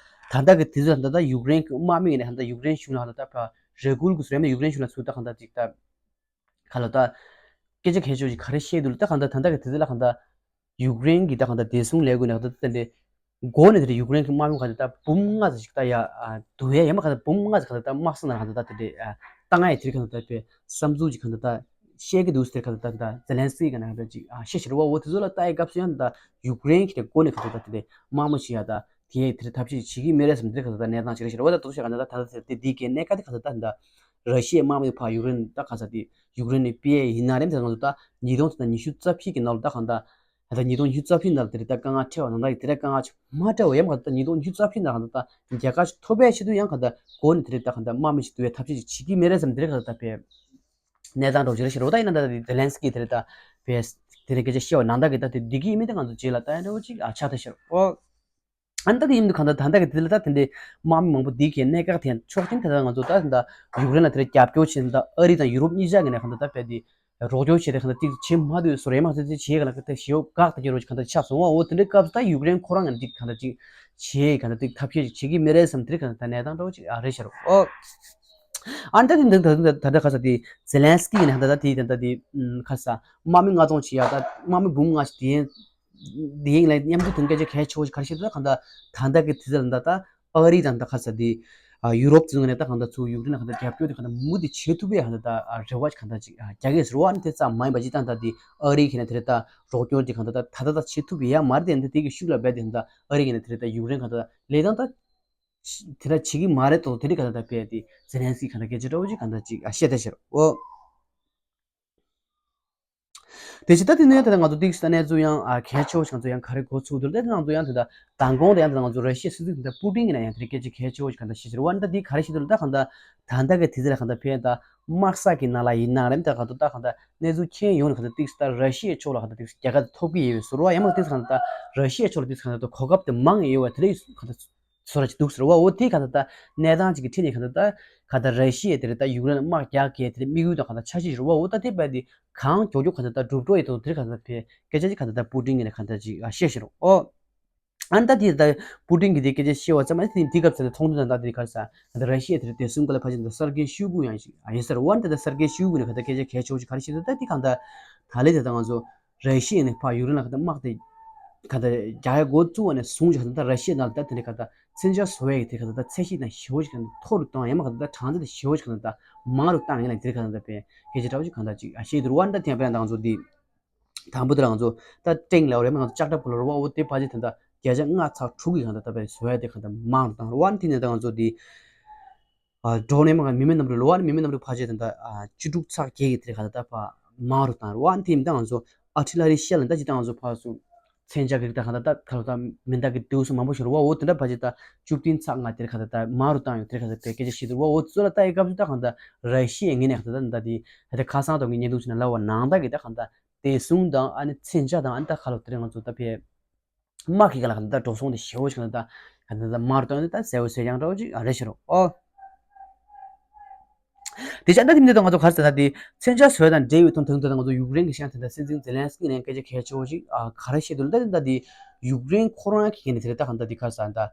ད་ད་གི་དེ་ཚོ་ད་ད་ཡུཀ་རེན་གྱི་དམག་མི་ཡིན་ན་གང་ད་ཡུཀ་རེན་གཞུང་ལ་གང་ད་ད་ཕ་རེ་སྐུལ་གི་སུ་རེད་མ་ཡུཀ་རེན་གཞུང་ལ་ཚུར་ད་གང་ད་ཅིག་ད་ག་ལ་ད་སྐད་ཆ་གལ་ཆེ་བོ་ཞིག་ག་རེ་བཤད་འདུག་ལ་ད་གང་ད་ད་ད་གི་དེ་ཚོ་ལ་གང་ད། ཡུཀ་རེན་གྱི་ད་གང་ལྟར་བདེ་སྲུང་ལས་འགུལ་ནས་གང་ལྟར་ད་དེ་འདྲའི་འགོ་ནས་དེ་འདྲའི་ཡུཀ་རེན་གྱི་དམག་མི་གང་ལྟར་ད་འབུམ་ལྔ་ཙམ་ཞིག་ད་ཡ་ཨ་འདུག་ཡ་ཡ་མ་གང་ལྟར་འབུམ་ལྔ་ཙམ་གང་ལྟར་ད་དམག་ས་ནང་གང་ལྟར་ད་དེ་འདྲའི་ཨ་བཏང་ཡ་དེ་རིགས་གང་ལྟར་ད་དཔེ་བསམ་ཚུལ་ཅིག་གང་ལྟར་ད་བཤད་ཀྱི་འདུག་ཟེར་གང་ལྟར་ད་ད་ཛེ་ལན་སི་ཀི་གི་ནང་གང་ལྟར་ཅིག་ཨ་བཤད་ཤེས་རེད་བ། འོ་དེ་ཚོ་ལ་ལྟ་ཡའི་སྐབས་སུ་ཡང་ད་ཡུཀ་རེན་གྱི་འགོ་ནས་གང་ལྟར་ད་དེ་འདྲའི་དམག་མི་ཞིག་ཡ་ད་དེ་ཡ་དེ་འདྲའི་ཐབས་ཤེས་ཅིག་བྱེད་ཀྱི་མེད་རེད་བསམ་དེ་རིགས་གང་ལྟར་ད་གནས་སྟངས་ཅིག་རེད་ཤེས་རེད་བ། ད་དུ་ཞིག་གང་ལྟར་ད་ད་ད་དེ་དེ་གའི་གནད་ཀ་དེ་གང་ལྟར་ད་ད་ར་ཤི་ཡའི་དམག་མི་ཕར་ཡུཀ་རེན་ད་གང་ས་དེ་ཡུཀ་རེན་ནས་ཕུད་ཡ་ཡིན་ན་རེད་ད་ང་ཚོ་ད་ཉིས་སྟོང་ད་ཉི་ཤུ་རྩ་བཞི་གི་ནང་ལ་ད་གང་ལྟར། ད་ལྟ་ཉིས་སྟོང་ཉི་ཤུ་རྩ་བཞི་ནང་ལ་དེ་རིང་ད་དཀའ་ངལ་འཕྲད་པ་ནང་ལྟར་གྱི་དེ་འདྲ་དཀའ་ངལ་ཅིག་མ་འཕྲད་པ་ཡང་མ་གཏོགས་ད་ཉིས་སྟོང་ཉི་ཤུ་རྩ་བཞི་ནང་ལ་ད་རྒྱལ་ཁ་ཅིག་ཐོབ་པའི་ཆེད་དུ་ཡང་གང་ལྟར་འགོ་ནས་དེ་རིང་ད་གང་ལྟར་དམག་མི་ཞིག་བསྡུ་བའི་ཐབས་ཤེས་ཅིག་བྱེད་ཀྱི་མེད་རེད་བསམ་དེ་རིང་གང་ལྟར་ད་དཔེ་གནས་སྟངས་འདྲ་བོ་ཅིག་རེད་ཤག་རེད་བ། ད་ཡིན་ན་ད་དེ་ཛེ་ལན་སི་ཀི་དེ་རིང་ད་དཔེ་དེ་རིང་སྐད་ཆ་བཤད་པ་ནང་ལྟར་གྱི་ད་དེ་འགྲིག་གི་ཡིན་མིན་དེ་ང་ཚོ་རྗེས་ལ་ལྟ་ཡ་འདྲ་བོ་ཅིག་ཨ་ཆགས་ཐལ་ཤག་ཨོ། ཨ་ནི་ད་དེ་ཡིན་དུས་གང་ལྟར་ད་ལྟ་གི་དེ་ལ་ད་དེ་འདྲའི་དམག་མི་མང་པོ་འདི་གའི་གནད་འགག་དེ་ཕྱོགས་གཅིག་ད་ལྟ་ང་ཚོ་ད་ད་ཡུཀ་རེན་ལ་དེ་རིང་རྒྱབ་སྐྱོར་བྱེད་ད་ཨ་རི་དང་ཡུ་རོབ་གཉིས་ཆ་གི་ནས་གང་ལྟར་ད་དཔེ་དེ་རོགས་སྐྱོར་བྱེད་དེ་གང་ལྟར་ཅིག་བྱེད་མ་ཐུབ་སོ་རེད་མ་ཟེར་ཅིག་བྱེད་ག་ལ་ག་དེ་ཞེ་པོ་དགག་ད་ཀྱི་རོ་ཅིག་གང་ལྟར་ཆགས་སོང་བ། འོ་དེ་འདྲའི་སྐབས་སུ་ད་ཡུཀ་རེན་ཁོ་རང་ངས་འདི་གང་ལྟར་ཅིག་བྱེད་གང་ལྟར་ཅིག་ཐབས་ཤེས་ཅིག་བྱེད་ཀྱི་མེད་རེད་བསམ་དེ་རིང་གང་ལྟར་ད་གནས་སྟངས་འདྲ་བོ་ཅིག་ཨ་རེད་ཤག་རོ། ཨ་ནི་ད་དེ་འདི་ད་ད་ད་ད་ག་ས་དེ་ཛེ་ལན་སི་ཀི་ཡིན་ན་ད་ད་དེ་ད་ད་དེ་ག་ས་དམག་མི་ལྔ་སྟོང་ཅིག་ཡ་ད་དམག་མི་འབུམ་ལྔ་ཞིག་དེ་འདི་ཡིན་ལ་མཉམ་དུ་དོན་སྐད་ཆ་གལ་ཆེ་བོ་ཞིག་ག་རེ་བཤད་ད་གང་ལྟར་ད་ལྟ་གི་དུས་ཚོད་ལ་ད་ད་ཨ་རི་དང་ད་ག་ས་དེ་ ཨ་ཡུ་རོབ་ཚོའི་ངོས་ནས་ད་གང་ལྟར་ཚུར་ཡུཀ་རེན་ལ་གང་ལྟར་རྒྱབ་སྐྱོར་དེ་གང་ལྟར་མུ་མཐུད་བྱེད་ཐུབ་པའི་གང་ལྟར་ད་ཨ་རེ་བ་གང་ལྟར་ཅིག་ཨ་རྒྱག་གི་ཟེར་བ་ནི་དེ་ཙམ་མ་ཡིན་པ་ཅིག་ད་ད་དེ་ཨ་རི་གིས་ནི་དེ་ལྟར་ད་རོགས་སྐྱོར་དེ་གང་ལྟར་ད་ད་ད་ད་བྱེད་ཐུབ་པའི་ཡ་མ་རེད་དེ་འདི་དེ་གི་ཤུགས་ལ་རྦད་དེ་གང་ལྟར་ཨ་རི་གིས་ནི་དེ་ལྟར་ད་ཡུཀ་རེན་གང་ལྟར་ལས་སྟངས་ད་དེ་ལྟར་བྱེད་ཀྱི་མ་རེད་དོ། དེ་རིགས་གང་ལྟར་ད་རྦད་དེ་ཛེ་ལན་སི་གི་གང་ལྟར་སྐད་ཆ་འདྲ་བོ་ཅིག་གང་ལྟར་ཅིག་ཨ་བཤད་ད་ཤེར་འོ། དེ་བཞིན་ད་དེ་ནས་ད་ང་ཚོ་ཏིག་ཙམ་གནས་ཚུལ་ཡང་ཨ་གལ་ཆེ་བོ་ཞིག་ང་ཚོ་ཡང་ག་རེ་གོ་ཚུལ་འདུག་ད་དེ་ང་ཚོ་ཡང་དེ་ད་མདང་དགོང་དེ་ཡང་དེ་ང་ཚོ་ར་ཤི་ཡའི་སྲིད་འཛིན་དེ་ད་པུ་ཏིན་གྱི་ནས་ཡང་དེ་རིང་སྐད་ཆ་གལ་ཆེ་བོ་ཞིག་གང་ལྟར་བཤད་ཤེར་བ་ནི་ད་དེ་ག་རེ་བཤད་འདུག་ད་གང་ལྟར་ད་ལྟ་གི་དུས་ཚོད་ལ་གང་ལྟར་ཕན་ད་དམག་ས་གི་ནང་ལ་ཡིན་ན་རེད་ད་གང་ལྟར་ད་གང་ལྟར་གནས་ཚུལ་མཁྱེན་ཡོང་ནས་གང་ལྟར་ཏིག་ཙམ་ད་ར་ཤི་ཡའི་ཕྱོགས་ལ་གང་ལྟར་ཏིག་ཙམ་རྒྱལ་ཁ་ཐོབ་ཀྱི་ཡོད་པའི་ཟུར་བ་ཡང་མ་ཏིག་ཙམ་གང་ལྟར་ད་ར་ཤི་ཡའི་ཕྱོགས་ལ་ཏིག་ཙམ་གང་ལྟར་ད་གོ་སྐབས་དེ་མང་ཡོད་པ་དེ་རིགས་གང་ལྟར། བཟོ་འདྲ་ཅིག་འདུག་ཟེར་བ་འོ་དེ་ག་ད་ལྟ་གནས་སྟངས་ཅིག་གི་ཁྲིད་ནས་ག་ད་ལྟ་ག་ད་ར་ཤི་ཡས་དེ་རེད་ད་ཡུཀ་རེན་ལ་དམག་རྒྱག་གི་དེ་རེད་དམིགས་ཡུལ་དང་ག་ད་འཆར་གཞི་ཞིག་རེད་བ་འོ་ད་དེ་བས་དེ་གང་མགྱོགས་མགྱོགས་ག་ད་ལྟ་འགྲུབ་འགྲོ་ཡི་དང་དེ་རེད་ག་ད་ལྟ་ཕེ་སྐད་ཆ་ཅིག་ག་ད་ལྟ་པུ་ཏིན་གྱི་ནས་ག་ད་ཅིག་བཤད་ཤེར་འོ། ཨ་ནི་ད་དེ་ད་པུ་ཏིན་གྱི་དེ་སྐད་ཆ་བཤད་བ་ཙམ་ཨ་ནི་དེ་དེ་སྐབས་ཚེ་ལ་ཚོགས་འདུ་ནང་ད་དེ་ག་ས་ག་ད་ར་ཤི་ཡས་དེ་རེད་དེ་གསུམ་ཀ་ལ་ཕ་ཆེན་ད་སར་གེ་ཤུ་གུ་ཡང་ཞིག་ཡིན་ཟེར་འོ་ཨ་ནི་ད་ད་སར་གེ་ཤུ་གུ་ནས་ག་ད་སྐད་ཆ་གལ་ཆེ་བོ་ཞིག་ག་རེ་བཤད་ད་ད་དེ་གང་ད་ད་ལེ་དེ་ད་ང་ཚོ། ར་ཤི་ཡ་ནས་ཕར་ཡུཀ་རེན་ལ་ག་ད་དམག་དེ་ག་ད་རྒྱག་ཡ་འགོ་བཙུགས་པ་ནས་བཟུང་ཅིག་ག་ད་ད་ར་ཤི་ཡ་ནང་ལ་ད་དེ་འདྲ་ག་ད་མཚོན་ཆ་བཟོ་ཡ་གི་དེ་ག་ད་ད་ཚད་གཞི་དང་ཞེ་བོ་ཞིག་ག་ད་མཐོ་རུ་བཏང་ཡ་མ་ག་ད་ད་གྲངས་ཚད་དེ་ཞེ་བོ་ཞིག་ག་ད་ད་མང་རུ་བཏང་ཡ་ལ་དེ་ག་ད་ད་པའི་སྐད་ཆ་འདྲ་བོ་ཞིག་ག་ད་ཅིག་ཨ་བཤད་འདུག་ར་བ་ད་དེ་ཡང་པའི་ང་ཚོ་འདི་དང་པོ་དེ་ལ་ང་ཚོ་ད་ཀྲེང་ལ་རེད་མ་ང་ཚོ་ལྕགས་དྲ་ཕུ་ལ་རེད་བ་འོ་དེ་ཕ་ཅི་ད་ད་བརྒྱ་ཆ་ལྔ་ཚག་དྲུག་གི་ག་ད་ད་པའི་བཟོ་ཡ་དེ་ག་ད་མང་རུ་བཏང་ར་བ་དེ་ནས་ད་ང་ཚོ་འདི། ཨ་ཌོ་ནལ་མ་ག་མི་མེད་གནམ་གྲུ་ལོ་ཨ་ནི་མི་མེད་གནམ་གྲུ་ཕལ་ཆེར་ད་ལྟ་ཨ་བཅུ་དྲུག་ཚེག་བརྒྱད་ཀྱི་དེ་ག་ད་ལྟ་ཕར་མང་རུ་བཏང་ར་བ་ཨ་ནི་དེ་མི་ད་ང་ཚོ་ཨར་ཊི་ལ་རི་ཤེལ་ལ་ད་ཅི་ད་ང་ཚོ་ཕར་ཚུར་མཚོན་ཆ་གི་ད་ག་ད་ལྟ་ག་ལ་ད་མི་འདག་གི་དུས་སུ་མང་པོ་ཞིག་ར་བ་འོ་དེ་འདྲ་ཕལ་ཆེར་ད་བཅུ་བདུན་ཚེག་ལྔ་དེ་ག་ད་ལྟ་མང་རུ་བཏང་ཡོད་དེ་ག་ད་ལྟ་སྐད་ཆ་བཤད་དུ་ར་བ་འོ་ཚོ་ལ་ལྟ་ཡི་སྐབས་སུ་ད་ག་ད་ར་ཤི་ཡའི་ངོས་ནས་ག་ད་ད་འདི་ད་ལྟ་ཁ་སང་ཐོག་གི་བརྙན་ཐུང་ཞིག་ནང་ལབ་པ་ནང་ལྟར་གི་ད་ག་ད་བདེ་སྲུང་དང་ཨ་ནི་མཚོན་ཆ་དང་ཨ་ནི་ད་ག་ལ་དེ་རིང་ང་ཚོ་ད་ཕེ། དམག་གི་ག་ལ་ག་ད་འགྲོ་སོང་དེ་ཞེ་བོ་ཞིག་ག་ད་ག་ད་མར་བཏོན་ནས་ད་ཟེར་བོ་ཟེར་ཡང་འདྲ་བོ་ཅིག་རེད་ཤི་རོ་ཨོ། དེ་ཅག་ད་དེ་མིན་ད་ང་ཚོ་ག་རེ་ཟེར་ན་དེ་མཚོན་ཆ་བཟོས་དང་འབྲེལ་བའི་དོན་དུ་ད་ང་ཚོ་ཡུཀ་རེན་གི་ཤང་དེ་ད་སྲིད་འཛིན་ཛེ་ལན་སི་ཀི་ནས་སྐད་ཆ་གལ་ཆེ་བོ་ཅིག་ག་རེ་བཤད་འདུག་ད་དེ་ད་དེ་ཡུཀ་རེན་ཁོ་རང་གི་ནས་དེ་ད་ག་ད་དེ་ག་རེ་ཟེར་ད།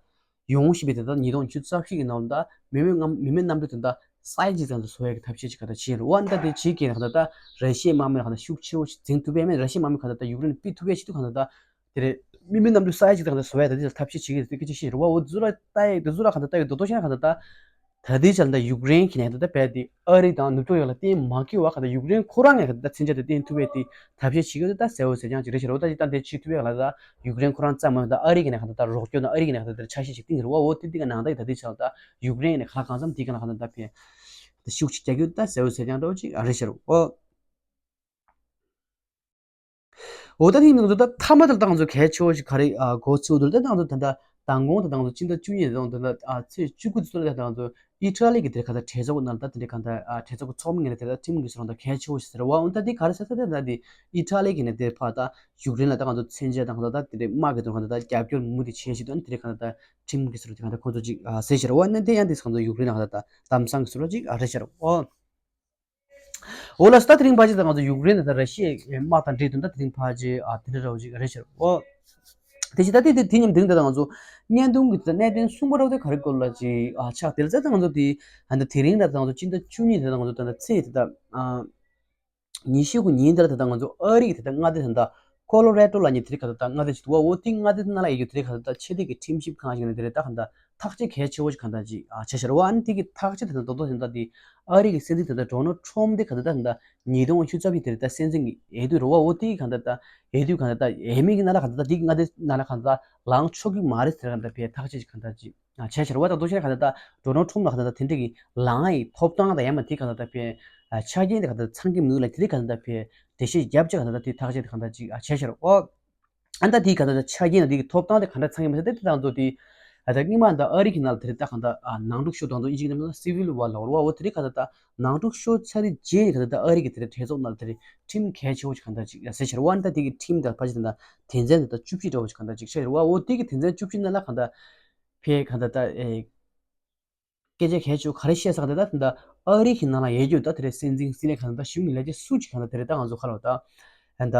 ཡོང་བཞིན་པའི་དེ་ད་ཉིས་སྟོང་ཉི་ཤུ་རྩ་བཞི་གི་ནང་ལ་ད་མི་མེད་མི་མེད་གནམ་གྲུ་དེ་ད་སའི་ཇི་ཙམ་དུ་བཟོ་ཡག་གི་ཐབས་ཤེས་ཅིག་ག་ད་བྱེད་རུ་བ་ད་དེ་བྱེད་ཀྱི་ན་ད་ད་ར་ཤི་ཡའི་དམག་མི་ལ་ག་ད་ཤུགས་ཆེ་བོ་ཞིག་འཛིན་ཐུབ་པས་མེད་ར་ཤི་ཡའི་དམག་མི་ག་ད་ད་ཡུཀ་རེན་ཕུད་ཐུབ་པས་ཆེད་དུ་ག་ད་ད་དེ་རེད་མི་མེད་གནམ་གྲུ་སའི་ཇི་ཙམ་དུ་བཟོ་ཡག་ད་དེ་ད་ཐབས་ཤེས་བྱེད་ཀྱི་རེད་དེ་སྐད་ཆ་བཤད་རུ་བ་འོ་ཛུ་ལ་ལྟ་ཡག་དེ་ཛུ་ལ་ག་ད་ལྟ་ཡག་དོ་དོ་ཤེས་ན་ག་ད་ད། ད་ལྟའི་ཆར་ད་ཡུཀ་རེན་གྱི་ནས་ད་ལྟ་བས་ཏེ་ཨ་རི་དང་ནུབ་ཕྱོགས་ཡོངས་ལ་བརྟེན་མ་དགོས་པ་ག་ད་ཡུཀ་རེན་ཁོ་རང་ངས་ག་ད་མཚོན་ཆ་དེ་བཏོན་ཐུབ་པའི་དེ་ཐབས་ཤེས་བྱེད་ཀྱི་ཡོད་ད་གསལ་བོ་གསལ་རྐྱང་ཅིག་རེད་ཤག་རོ། ད་ཅི་ད་འདི་བྱེད་ཐུབ་པའི་ག་ལ་ད་ཡུཀ་རེན་ཁོ་རང་ཙམ་མ་ཡིན་ད་ཨ་རི་གི་ནས་ག་ད་ད་རོགས་སྐྱོར་དང་ཨ་རི་གི་ནས་ག་ད་ད་འཆར་གཞི་ཞིག་བཏིང་གི་རེད་བ། འོ་དེ་འདི་ག་ནང་ད་ཡི་ད་ལྟའི་ཆར་ད་ཡུཀ་རེན་ནས་ག་ལ་གང་འཚམ་འདི་ག་ལ་ག་ད་ད་ཕན་ད་ཤུགས་ཅིག་རྒྱག་གི་ཡོད་ད་གསལ་བོ་གསལ་རྐྱང་འདྲ་བོ་ཅིག་རེད་ཤག་རོ། འོ་ད་ཐེངས་ང་ཚོ་ད་མཐའ་མ་དེར་ད་ང་ཚོ་གལ་ཆེ་བོ་ཞིག་ག་རེ་ཨ་གོ་ཚུལ་འདུག་ད་ང་ཚོ་ད་ལྟ་མདང་དགོང་དང་ད་ང་ཚོ་སྤྱི་ཟླ་བཅུ་གཉིས་དང་ད་ལྟ་ཨ་ཚེས་བཅུ་དགུ་ཚོ་ལ་ད་ང་ཚོ་ཨི་ཊ་ལི་གི་དེར་ག་ད་གྲོས་ཚོགས་ནང་ལ་ད་དེ་འདྲའི་ག་ད་ཨ་གྲོས་ཚོགས་ཀྱི་ཚོགས་མི་ངོས་ནས་དེ་ད་ཁྲིམས་ཀྱི་སོ་རང་ད་གལ་ཆེ་བོ་ཞིག་ཟེར་བ་འོ་ད་དེ་ག་རེ་ཟེར་ས་ད་ད་དེ་ཨི་ཊ་ལི་གི་ནས་དེ་ཕར་ད་ཡུཀ་རེན་ལ་ད་ང་ཚོ་མཚོན་ཆ་དང་ད་ད་དེ་འདྲའི་དམག་གི་དོན་ག་ད་ད་རྒྱབ་སྐྱོར་མུ་མཐུད་བྱེད་བཞིན་དུ་ཨ་ནི་དེ་འདྲའི་ག་ད་ད་ཁྲིམས་ཀྱི་སོ་ར་དེ་ག་ད་ཁོང་ཚོ་ཅིག་ཨ་ཟེར་ཤར་བ་ནི་དེ་ཡང་དེ་ང་ཚོ་ཡུཀ་རེན་ལ་ག་ད་ད་གཏམ་བཟང་གི་སོ་ར་ཅིག་ཨ་རེད་ཤར་འོ། འོ་ལགས་སོ། ད་དེ་རིང་ཕལ་ཆེར་ད་ང་ཚོ་ཡུཀ་རེན་དང་ད་ར་ཤི་ཡའི་དམག་དང་འབྲེལ་དོན་ད་དེ་རིང་ཕལ་ཆེར་ཨ་དེ་འདྲ་འདྲ་བོ་ཅིག་རེད་ཤག་འོ། དེ་བཞིན་ད་དེ་དེ་དེ་མཉམ་དེ་རིང་ད་ང་ཚོ་བརྙན་ཐུང་གི་ད་གནད་དོན་གསུམ་པ་འདྲ་བོ་དེ་ག་རེ་སྐོར་ལ་ཅིག་ཨ་ཆགས་དེ་ལ་ད་ང་ཚོ་དེ་ཨ་ད་དེ་རིང་ད་ང་ཚོ་སྤྱི་ཟླ་བཅུ་གཉིས་དེ་ད་ང་ཚོ་ད་ད་ཚེས་དེ་ད་ཨ་ཉི་ཤུ་དགུ་ཉིན་དེ་ལ་ད་ད་ང་ཚོ་ཨ་རི་གི་ད་ད་མངའ་སྡེ་ད་ད་ཀོ་ལོ་རེ་ཏོ་ལ་ཉེ་དེ་རིང་ག་ད་ད་མངའ་སྡེ་ཞིག་འདུག་བ། འོ་དེ་མངའ་སྡེ་ནང་ལ་ཡོད་རྒྱུ་དེ་རིང་ག་ད་ད་ཆེས་མཐོའི་གི་ཁྲིམས་ཞིབ་ཁང་ཞིག་ནས་དེ་རིང་ད་ག་ད་ཐག་གཅོད་གལ་ཆེ་བོ་ཞིག་གང་ལྟར་ཅིག་ཨ་བྱས་ཤག་རེད་བ། ཨ་ནི་དེ་གི་ཐག་གཅོད་དེ་ད་ད་དོ་དོ་ཞིག་ད་དེ་ཨ་རི་གི་སྲིད་འཛིན་ད་ད་ཌོ་ནལ་ཊམ་དེ་ག་ད་ད་ད་ཉིས་སྟོང་བཅུ་རྩ་བཞི་དེ་རིང་ད་སྲིད་འཛིན་གི་འོས་བསྡུ་རེད་བ། འོ་དེ་གི་གང་ལྟར་ད་འོས་བསྡུ་གང་ལྟར་ད་འོས་མི་གི་ནང་ལ་གང་ལྟར་ད་དེ་གི་མངའ་སྡེ་ནང་ལ་གང་ལྟར་ལངས་ཆོག་གི་མ་རེད་ཟེར་གང་ལྟར་བྱས་ཐག་གཅོད་ཅིག་གང་ལྟར་ཅིག་ཨ་བྱས་ཤག་རེད་བ། ད་དོ་ཞིག་གང་ལྟར་ད་ཌོ་ནལ་ཊམ་ལ་གང་ལྟར་ད་དེ་འདྲ་གི་ལངས་ཡི་ཐོབ་ཐང་དང་ཡང་མ་དེ་གང་ལྟར་ད་བྱས་ཨ་ཆ་རྐྱེན་དེ་གང་ལྟར་ཚང་གི་མི་འདུག་ལ་དེ་རིང་གང་ལྟར་ད་བྱས་འགྲེལ་བཤད་རྒྱབ་ཅིག་གང་ལྟར་ད་དེ་ཐག་གཅོད་དེ་གང་ལྟར་ཅིག་ཨ་བྱས་ཤག་རེད་བ། ཨ་ད་དེའི་ག་ད་ད་ཆ་རྐྱེན་དང་དེའི་ཐོབ་ཐང་དེ་ག་འདྲ་ཚང་གི་མ་ཟད་དེ་དེ་དང་དུ་དེ་ཨ་ད་སྔོན་མ་ད་ཨ་རི་གི་ནང་ལ་དེ་རེད་ད་ག་ད་ཨ་ནང་འཁྲུག་ཤོར་དང་དུ་ཨིན་ཇི་གི་ནང་ལ་སི་ཝིལ་ཝར་ལབ་རེད་བ། འོ་དེ་རིང་ག་ད་ད་ནང་འཁྲུག་ཤོར་ཚར་རྗེས་ག་ད་ད་ཨ་རི་གི་དེ་རེད་གྲོས་ཚོགས་ནང་ལ་དེ་རེད་ཁྲིམས་གལ་ཆེ་བོ་ཞིག་ག་ད་ཅིག་ཟེར་ཤར་བ། ཨ་ད་དེ་གི་ཁྲིམས་དང་ཕལ་ཆེར་ད་དོན་ཚན་དེ་ད་བཅུ་བཞི་འདྲ་བོ་ཞིག་ག་ད་ཅིག་ཤར་བ། འོ་དེ་གི་དོན་ཚན་བཅུ་བཞི་ནང་ལ་ག་ད་ཕེ་ག་ད་ད་ཨེ། སྐད་ཆ་གལ་ཆེ་བོ་ག་རེ་བཤད་ས་ག་དེ་ད་དེ་འདྲ་ཨ་རི་གི་ནང་ལ་ཡོད་རྒྱུ་ད་དེ་རེད། སྲིད་འཛིན་སྲིད་བློན་ག་ད་ད་གཞུང་གི་ལས་བྱེད་སུ་གཅིག་ག་ད་དེ་རེད་ད་ང་ཚོ་ཁ་ལོ་ད་ཨ་ད་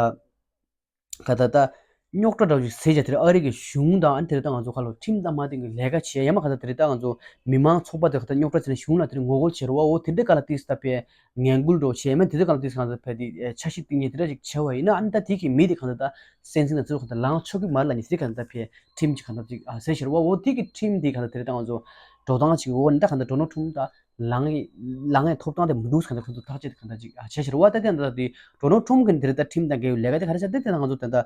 ག་ད་ད་རྙོག་དྲ་འདྲ་བོ་ཞིག་ཟེར་བྱས་དེ་རེད། ཨ་རི་གི་གཞུང་དང་ཨ་ནི་དེ་རེད་ད་ང་ཚོ་ཁ་ལོ་ཁྲིམས་དང་མ་མཐུན་གྱི་ལས་ཀ་བྱས་ཡ་མ་ག་ད་དེ་རེད་ད་ང་ཚོ་མི་མང་ཚོགས་པ་དེ་ག་ད་རྙོག་དྲ་བྱས་ནས་གཞུང་ལ་དེ་རེད་ངོ་རྒོལ་བྱེད་རེད་བ། འོ་དེ་འདྲ་ག་ལ་ཏིས་ད་པའི་ངན་སྐུལ་འདྲ་བོ་བྱས་ཡ་མ་དེ་འདྲ་ག་ལ་ཏིས་ག་ད་ཕེ་དེ་འཆར་གཞི་བཏིང་ཡ་དེ་འདྲ་ཞིག་བྱས་བ་ཡིན་ན་ཨ་ནི་ད་དེ་གི་མི་དེ་ག་ད་ད་སྲིད་འཛིན་དང་ཚུར་ག་ད་ལངས་ཆོག་གི་མ་རེད་ལབ་ནས་དེ་ག་ད་ད་ཕེ་ཁྲིམས་ཅིག་ག་ད་ཅིག་ཨ་ཟེར་ཤར་བ། འོ་དེ་གི་ཁྲིམས་དེ་ག་ད་དེ་རེད་ད་ང་ཚོ་ འགྲོ་སྟངས་ཅིག་འོག་ནས་ད་གང་ལྟར་ཌོ་ནལ་ཊམ་ད་ལངས་ཡས་ལངས་ཡས་ཐོབ་ཐང་དེ་མི་འདུག་ཟེར་གང་ལྟར་ཁོ་ཚོ་ཐག་གཅོད་དེ་གང་ལྟར་ཅིག་བྱས་ཤག་རེད་བ། ད་དེ་ད་ལྟ་དེ་ཌོ་ནལ་ཊམ་གི་དེ་རེད་ད་ཁྲིམས་དང་འགལ་བའི་ལས་ཀ་དེ་ག་རེ་བྱས་ད་དེ་ད་ང་ཚོ་ད་ལྟ་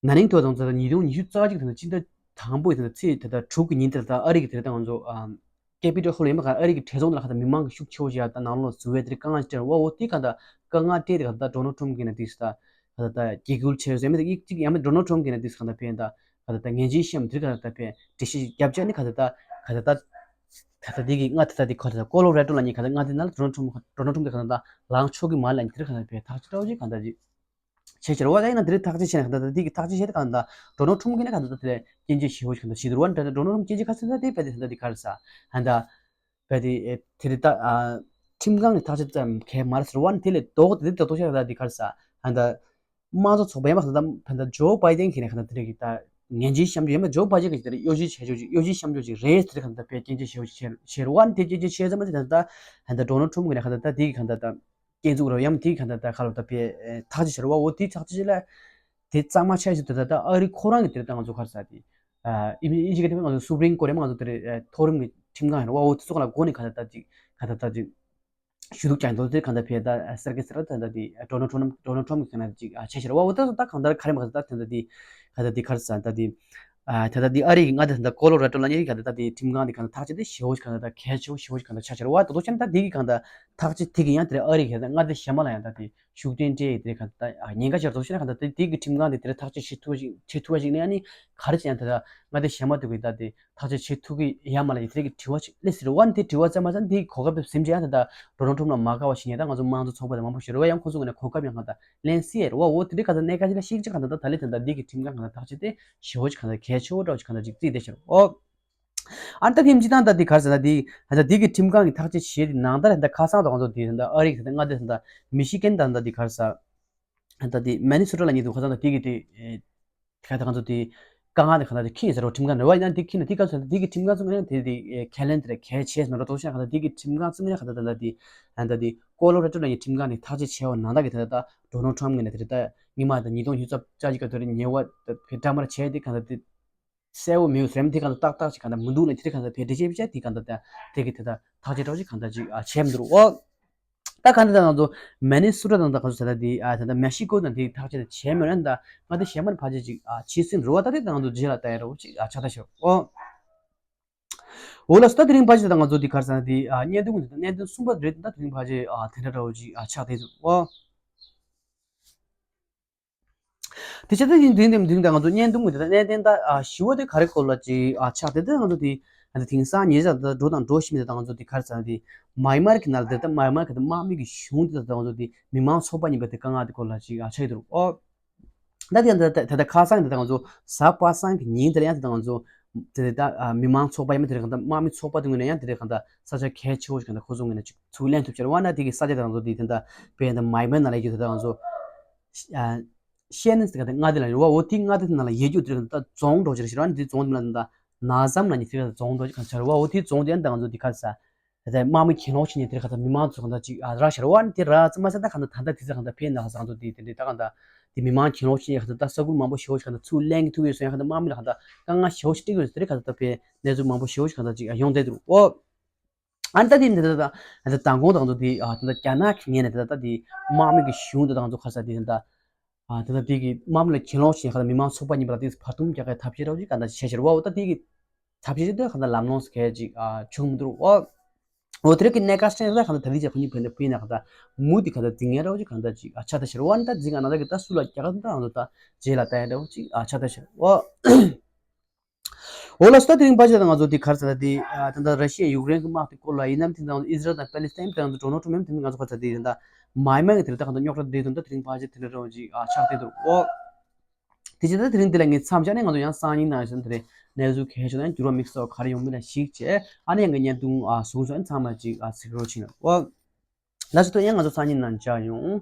ན་ནིང་ཐོག་དང་ད་ལྟ་ཉིས་སྟོང་ཉི་ཤུ་རྩ་གཅིག་ད་ལྟ་སྤྱི་ཟླ་དང་པོའི་ད་ལྟ་ཚེས་ད་ལྟ་དྲུག་གི་ཉིན་དེར་ད་ཨ་རི་གི་དེ་རེད་ད་ང་ཚོ་ཨ་ཀེ་པི་ཊལ་ཧོལ་ཡིན་པ་ག་ཨ་རི་གི་གྲོས་ཚོགས་ནང་ལ་ག་ད་མི་མང་གི་ཤུགས་ཆེ་བོ་ཞིག་ཡར་ད་ནང་ལོགས་འཛུལ་བའི་དེ་རིང་དཀའ་ངལ་ཅིག་སྤྲད་རེད་བ། འོ་དེ་གང་ལྟར་དཀའ་ངལ་སྤྲད་དེ་གང་ལྟར་ཌོ་ནལ་ཊམ་གིས་ན་དེ་ད་ག་ད་ད་འགན་འཁུར་བྱས་ཡོད་ཟེར་མི་དེ་གཅིག་ཡང་མིན་ཌོ་ནལ་ཊམ་གིས་ན་དེ་གང་ལྟར་ཕན་ད་ག་ད་ད་ངན་ཇུས་བཤད་མི་དེ་གང་ལྟར་ཕན་འགྲེལ་བཤད་ཞིག་བརྒྱབ་བྱས་ནི་ག་ད་ད་ག་ད་ད་ད་དེ་གི་ང་ད་ད་དེ་ག་ད་ད་ཀོ་ལོ་རེ་ཌོ་ལ་ཉིད་ག་ད་ང་དེ་ན་ལ་ཌོ་ནལ་ཊམ་ཌོ་ནལ་ཊམ་དེ་གང་ལྟར་ལངས་ཆོག་གི་མ་ལ་ཉིད་དེ་གང་ལྟར་ཕན་ཐག་ཆོད་འདྲ་བོ་ཅིག་གང་ལྟར་ཅིག་བྱས་ཕྱིར་བ་ད་ཡིན་ན་དེ་རིང་ཐག་གཅོད་བྱས་ནས་གང་ལྟར་དེ་གི་ཐག་གཅོད་བྱས་ཏེ་གང་ལྟར་ཌོ་ནལ་ཊམ་གིས་ནི་གང་ལྟར་དེ་ལ་སྐྱོན་བརྗོད་ཞེ་པོ་ཞིག་གང་ལྟར་བྱེད་འདུག་བ། ཌོ་ནལ་ཊམ་སྐྱོན་བརྗོད་ག་ཚོད་ད་དེ་བས་དེ་ད་དེ་ག་རེ་ཟ་ཧན་ད་བས་དེ་དེ་རིང་ད་ཁྲིམས་ཁང་གི་ཐག་གཅོད་ཙམ་གས་མ་རེད་ཟེར་བ་ནི་དེ་ལས་ལྡོག་དེ་དེ་ལྡོག་ཤག་ད་དེ་ག་རེ་ཟ་ཧན་ད་དམངས་གཙོ་ཚོགས་པ་ཡིན་པ་ད་ད་ད་ཇོ་བྷའི་ཌེན་གྱིས་ནི་གང་ལྟར་དེ་རིང་གི་ད་ངན་ཇུས་བཤམས་རྒྱུ་ཡིན་པ་ཇོ་བྷའི་ཌེན་གྱིས་དེ་རིང་གཡོ་ཇུས་བྱས་ཆོག་ཅིག་གཡོ་ཇུས་བཤམས་ཆོག་ཅིག་རེད་ཟེར་གང་ལྟར་བས་སྐྱོན་བརྗོད་ཞེ་པོ་ཞིག་བྱས་བྱས་རེད་བ། ནི་དེ་སྐྱོན་བརྗོད་བྱས་ཙམ་མ་ཟད་ད་ད་ཧན་ད་ཌོ་ནལ་ཊམ་གིས་ནི་གང་ལྟར་ད་དེ་གི་གང་ལྟར་ད། སྐྱོན་འཛུགས་རོགས་ཡང་དེའི་གང་ལྟར་ད་ཁ་ལོ་ད་པའི་ཐག་གཅོད་བྱ་རོགས་འོ་དེའི་ཐག་གཅོད་ལ་དེ་གཙང་མ་ཆགས་ཞིག་ད་ད་ད་ཨ་རི་ཁོ་རང་གི་དེར་ད་ང་ཚོ་ག་རེ་ཟ་དེ་ཨ་ཨི་ཨི་ཞིག་གི་དེ་ང་ཚོ་སུ་པ་རིམ་ཀོར་ཊ་ཡང་ང་ཚོ་དེར་མཐོ་རིམ་གྱི་ཁྲིམས་ཁང་ཡིན་རོགས་འོ་དེ་ཚོ་ག་ལ་སྒོ་ནས་ག་ད་ད་ཅིག་ག་ད་ད་ཅིག་ཞུ་གཏུག་ཀྱང་འདུག་དེ་གང་ལྟར་བས་ད་སེར་གི་སེར་ད་ད་དེ་ཌོ་ནལ་ཊམ་ཌོ་ནལ་ཊམ་གི་གང་ལྟར་ཅིག་ཨ་ཆེ་ཤོས་རོགས་འོ་ད་ད་གང་ལྟར་ག་རེ་མ་ག་ད་ད་ད་དེ་ག་ད་དེ་ག་རེ་ཟ་ད་དེ། ཨ་ད་ལྟ་འདི་ཨ་རི་གི་མངའ་སྡེ་ད་ལྟ་ཀོ་ལོ་ར་ཌོ་ལ་ཉེ་གི་ད་ལྟ་འདི་ཁྲིམས་ཁང་འདི་གང་ལྟར་ཐག་གཅོད་དེ་ཞེ་པོ་ཞིག་གང་ལྟར་ད་གལ་ཆེ་བོ་ཞེ་པོ་ཞིག་གང་ལྟར་ཆགས་ཆེ་རེད་བ། ད་དུང་ཕྱིན་ད་འདི་གི་གང་ལྟར་ཐག་གཅོད་དེ་གི་ཡང་དེ་ཨ་རི་གི་ད་མངའ་སྡེ་གཞན་མ་ལ་ཡང་ད་དེ་ཤུགས་རྐྱེན་སྤྲད་ཡི་དེ་གང་ལྟར་ཉེན་ཁ་ཆེ་རུ་དུ་ཕྱིན་གང་ལྟར་དེ་འདི་གི་ཁྲིམས་ཁང་འདི་དེ་ཐག་གཅོད་བྱེད་ཐུབ་པ་ཞིག་བྱེད་ཐུབ་པ་ཞིག་ནས་ཨ་ནི་ག་རེ་བྱས་ཡང་ད་ལྟ་མངའ་སྡེ་གཞན་མ་དེ་གི་ད་དེ་ཐག་གཅོད་བྱེད་ཐུབ་ཀྱི་ཡ་མ་ལ་ཡི་དེ་གི་དྲི་བ་ཞིག་སླེབས་སྲིད་རེད་བ། ནི་དེ་དྲི་བ་ཙམ་མ་ཟད་འདི་གི་གོ་སྐབས་དེ་ཟིན་བྱས་ཡང་ད་ལྟ་ཌོ་ནལ་ཊམ་ལ་མ་དགའ་བ་ཞིག་ཡིན་ད་ང་ཚོ་དམངས་གཙོ་ཚོགས་པ་དང་མང་པོ་ཞིག་རེད་བ། ཡང་ཁོ་ཚོ་གི་ནས་གོ་སྐབས་ཡང་གང་ལྟར་ལེན་སྲིད་ཡ་རེད་བ། འོ་དེ་འདྲའི་ག་ཚོད་གནད་འགག་ཅིག་ལ་ཤེས་ཀྱི་གང་ལྟར་ད་ལས་དེ་འདྲ་འདི་གི་ཁྲིམས་ཁང་གང་ལྟར་ཐག་གཅོད་དེ་ཞེ་པོ་ཅིག་གང་ལྟར་གལ་ཆེ་བོ་འདྲ་བོ་ཅིག་གང་ལྟར་ཅིག་བརྩིས་བསྡད་ཤག་ཨོ། ཨ་ནི་ད་དེ་མི་གཅིག་དང་ད་དེ་ག་རེ་ཟེར་ན་དེ་ད་དེ་གི་ཁྲིམས་ཁང་གི་ཐག་གཅོད་བྱས་དེ་ནང་ལྟར་ད་ཁ་སང་ད་ང་ཚོ་དེ་ད་ཨ་རི་གི་ད་མངའ་སྡེ་ད་མི་ཤི་གན་ད་ད་དེ་ག་རེ་ཟེར་ད་དེ་མི་ནི་སོ་ཊ་ལ་ཉེ་དུ་ཁ་སང་ད་དེ་གི་དེ་ཁ་ད་ང་ཚོ་དེ་དཀའ་ངལ་དེ་ག་ད་དེ་ཁྱི་ཟེར་རོ་ཁྲིམས་ཁང་རེད་བ། ཡིན་ན་དེ་ཁྱི་ན་དེ་ག་ཚོད་ད་དེ་གི་ཁྲིམས་ཁང་ཚོ་ངས་དེ་དེ་ཁས་ལེན་དེ་རེ་གལ་ཆེ་མི་རོ་དོ་ཤ་ག་ད་དེ་གི་ཁྲིམས་ཁང་ཚོ་ངས་ག་ད་ད་ད་དེ་ད་དེ་ཀོ་ལོ་ར་ཌོ་ལ་ཉེ་ཁྲིམས་ཁང་ནས་ཐག་གཅོད་བྱས་བ་ནང་ད་གི་ད་ད་ཌོ་ནལ་ཊམ་གི་ནས་དེ་རེ་ད་ཉི་མ་ད་ཉིས་སྟོང་ཉི་ཤུ་རྩ་གཅིག་ག་དེ་རེ་ཉེ་བ་ད་གི་འདྲ་མར་བྱས་དེ་ག་ད་དེ། གསལ་བོ་མེད་ཟེར་མི་དེ་གང་ལྟར་ཏག་ཏག་ཅིག་གང་ལྟར་མི་འདུག་ལ་དེ་གང་ལྟར་བེད་སྤྱོད་བྱས་པ་ཅག་དེ་གང་ལྟར་ད་དེ་གི་དེ་ད་ཐག་གཅོད་འདྲ་བོ་ཅིག་གང་ལྟར་ཅིག་ཨ་བྱས་མི་འདུག་ཨོ། ད་གང་ལྟར་ད་ང་ཚོ་མི་ནི་སོ་ཊ་དང་ད་ག་ཚོད་ད་དེ་ཨ་ད་ད་མེག་སི་ཀོ་དང་དེ་ཐག་གཅོད་ད་བྱས་མེད་ན་ད་ང་དེ་གཞན་མ་ཕལ་ཆེར་ཅིག་ཨ་བྱེད་སྲིད་འགྲོ་བ་ད་དེ་ད་ང་ཚོ་རྗེས་ལ་ལྟ་ཡ་འདྲ་བོ་ཅིག་ཨ་ཆགས་ད་ཤག་ཨོ། འོ་ལགས་སོ། ད་དེ་རིང་ཕལ་ཆེར་ད་ང་ཚོ་དེ་ག་རེ་ཟེར་ན་དེ་ཨ་བརྙན་ཐུང་གི་ད་བརྙན་ཐུང་གསུམ་པ་རེད། ད་དེ་རིང་ཕལ་ཆེར་ཨ་དེ་འདྲ་འདྲ་བོ་ཅིག་ཨ་ཆགས་བསྡད་འདུག་ཨོ། དེ་བྱས་ཙང་དེ་རིང་དེ་རིང་དེ་རིང་ད་ང་ཚོ་བརྙན་ཐུང་གི་དེ་ད་གནད་དོན་ད་ཨ་ཞི་བ་དེ་ག་རེ་སྐོར་ལ་ཅིག་ཨ་ཆགས་དེ་ད་ང་ཚོ་དེ་ཨ་ད་དེང་སང་ཉེ་ཆར་ད་འགྲོ་དང་འགྲོ་བཞིན་པའི་ད་ང་ཚོ་དེ་ག་རེ་ཟེར་ན་དེ་མཱ་ཡན་མར་གི་ནང་ལ་དེ་ད་མཱ་ཡན་མར་གི་ད་དམག་མི་གི་གཞུང་དེ་ད་ང་ཚོ་དེ་མི་མང་ཚོགས་པ་གཉིས་པ་དེ་དཀའ་ངལ་དེ་སྐོར་ལ་ཅིག་ཨ་ཆགས་ཡོད་འདུག་ཨོ། ད་དེ་ད་ད་ད་ཁ་སང་དེ་ད་ང་ཚོ་གཟའ་པ་སངས་ཀྱི་ཉིན་དེ་ལ་ཡང་དེ་ད་ང་ཚོ་དེ་ད་ཨ་མི་མང་ཚོགས་པ་ཡང་མི་དེ་རེད་གང་ད་དམག་མི་ཚོགས་པ་དེ་ངོས་ནས་ཡང་དེ་རེད་གང་ད་ས་ཆ་གལ་ཆེ་བོ་ཞིག་གང་ད་ཁོ་ཚོ་ངོས་ནས་ཅིག་ཚུར་ལེན་ཐུབ་ཅེས་བ་ན་དེ་གི་ས་ཆ་དེ་ང་ཚོ་དེ་དེ་ད་དཔེ་ད་མཱ་ཡན་མར་ནང་ལ་ཡོད་དེ་ད་ང་ཚོ། ཤེ་ནས་དེ་ག་དེ་མངའ་སྡེ་ལ་རེད་བ། འོ་དེ་མངའ་སྡེ་དེ་ནང་ལ་ཡོད་རྒྱུ་དེ་རེད་ད་རྫོང་འགྲོ་ཅེས་རེད་ཤི་ར་ནི་དེ་རྫོང་དེ་ལ་ད་ན་ཟམ་ལ་ནི་དེ་རེད་རྫོང་འགྲོ་ཅེས་གང་ཆ་རེད་བ། འོ་དེ་རྫོང་དེ་ཡང་ད་ང་ཚོ་དེ་ག་རེ་ཟ། དེ་དམག་མི་གྱེན་ལོག་ཕྱིན་ནས་དེ་རེད་ག་ད་མི་མང་ཚོ་གང་ད་ཅིག་ཨ་ར་ཤར་བ་ནི་དེ་ར་ཙི་མ་ས་ད་གང་ད་ད་ད་དེ་ཚེ་གང་ད་ཕེ་ན་ས་གང་ད་དེ་དེ་འདྲ་ད་གང་ད་དེ་མི་མང་གྱེན་ལོག་ཕྱིན་ནས་གང་ད་ད་ས་ཁུལ་མང་པོ་ཞེ་བོ་ཞིག་གང་ད་ཚུར་ལེན་གི་ཐུབ་ཡོད་སོང་ཡང་གང་ད་དམག་མི་ལ་གང་ད་དཀའ་ངལ་ཞེ་བོ་ཞིག་སྤྲད་གི་ཡོད་སོང་དེ་རེད་ག་ད་ད་ཕེ་གནས་ཚུལ་མང་པོ་ཞེ་བོ་ཞིག་གང་ད་ཅིག་ཨ་ཡོང་བསྡད་འདུག་ཨོ། ཨ་ནི་ད་དེ་འདི་ད་ད་ད་མདང་དགོང་དང་དུ་དེ་ཨ་ད་ད་རྒྱ་ནག་གི་ངོས་ནས་ད་ད་ད་དེ་དམག་མི་གི་གཞུང་དེ་དང་ཚོ་ཁ་ས་དེ་ད་ཨ་ད་ད་དེ་གི་དམག་མི་ལ་གྱེན་ལོག་བྱས་ཁ་ད་མི་མང་ཚོགས་པ་གཉིས་པ་ལ་དེ་བར་འདུམ་རྒྱག་གི་ཐབས་ཤེས་རོགས་ཅིག་ག་ད་བྱས་ཤར་བ། འོ་ད་དེ་གི་ཐབས་ཤེས་དེ་ག་ད་ལམ་ལྷོང་སུ་གས་ཅིག་ཨ་བྱུང་མི་འདུག་ཨོ། འོ་དེ་རིགས་ཀྱི་གནད་འགག་ཤེས་ད་ག་ད་ད་ལི་ཅིག་ཁོ་གཉིས་བོད་ནས་བུད་ན་ག་ད་མུ་དེ་ག་ད་འཛིང་ངེ་རོགས་ཅིག་ག་ད་ཅིག་ཨ་ཆ་ད་ཤར་བ། ཨ་ནི་ད་འཛིང་ང་ན་ད་གི་ད་སུ་ལ་རྒྱག་ག་ད་ང་ཚོ་ད་རྗེས་ལ་ལྟ་ཡ་འདྲ་བོ་ཅིག་ཨ་ཆ་ད་ཤར་བ། འོ་ལགས་སོ། ད་དེ་རིང་ཕལ་ཆེར་ད་ང་ཚོ་དེ་ག་རེ་ཟེར་ན་དེ་ཨ་ད་ལྟ་ར་ཤི་ཡ་ཡུཀ་རེན་གྱི་དམག་དེ་སྐོར་ལ་ཡིན་ནམ། དེ་ང་ཚོ་ཨི་ཟི་རལ་དང་པེ་ལི་སི་ཐན་དང་ཌོ་ནལ་ཊམ་ཡང་དེ་ང་ཚོ་ག་ཚོད་དེ་ད་མཱ་ཡན་མར་གྱི་དེ་ལ་ད་གང་ད་རྙོག་དྲ་དེ་དང་ད་དེ་རིང་ཕལ་ཆེར་དེ་འདྲ་འདྲ་བོ་ཅིག་ཨ་ཆགས་བསྡད་འདུག་ཨོ། དེ་བྱས་ད་དེ་རིང་དེ་ལ་ངས་མཚམས་བཞག་ནས་ང་ཚོ་ཡང་སང་ཉིན་ནང་བཞིན་དེ་རིང་གནས་ཚུལ་གལ་ཆེ་ན་ཡང་འགྱུར་བ་དམིགས་བསལ་ག་རེ་ཡོང་མིན་ལ་གཞིགས་བྱས་ཨ་ནི་ཡང་གི་བརྙན་ཐུང་ཨ་བཟུང་སོང་ཚང་མ་ཅིག་ཨ་གཟིགས་རོགས་བྱེད་ཨོ། ལགས་སོ། ད་ཡང་ང་ཚོ་སང་ཉིན་ནང་མཇལ་ཡོང་།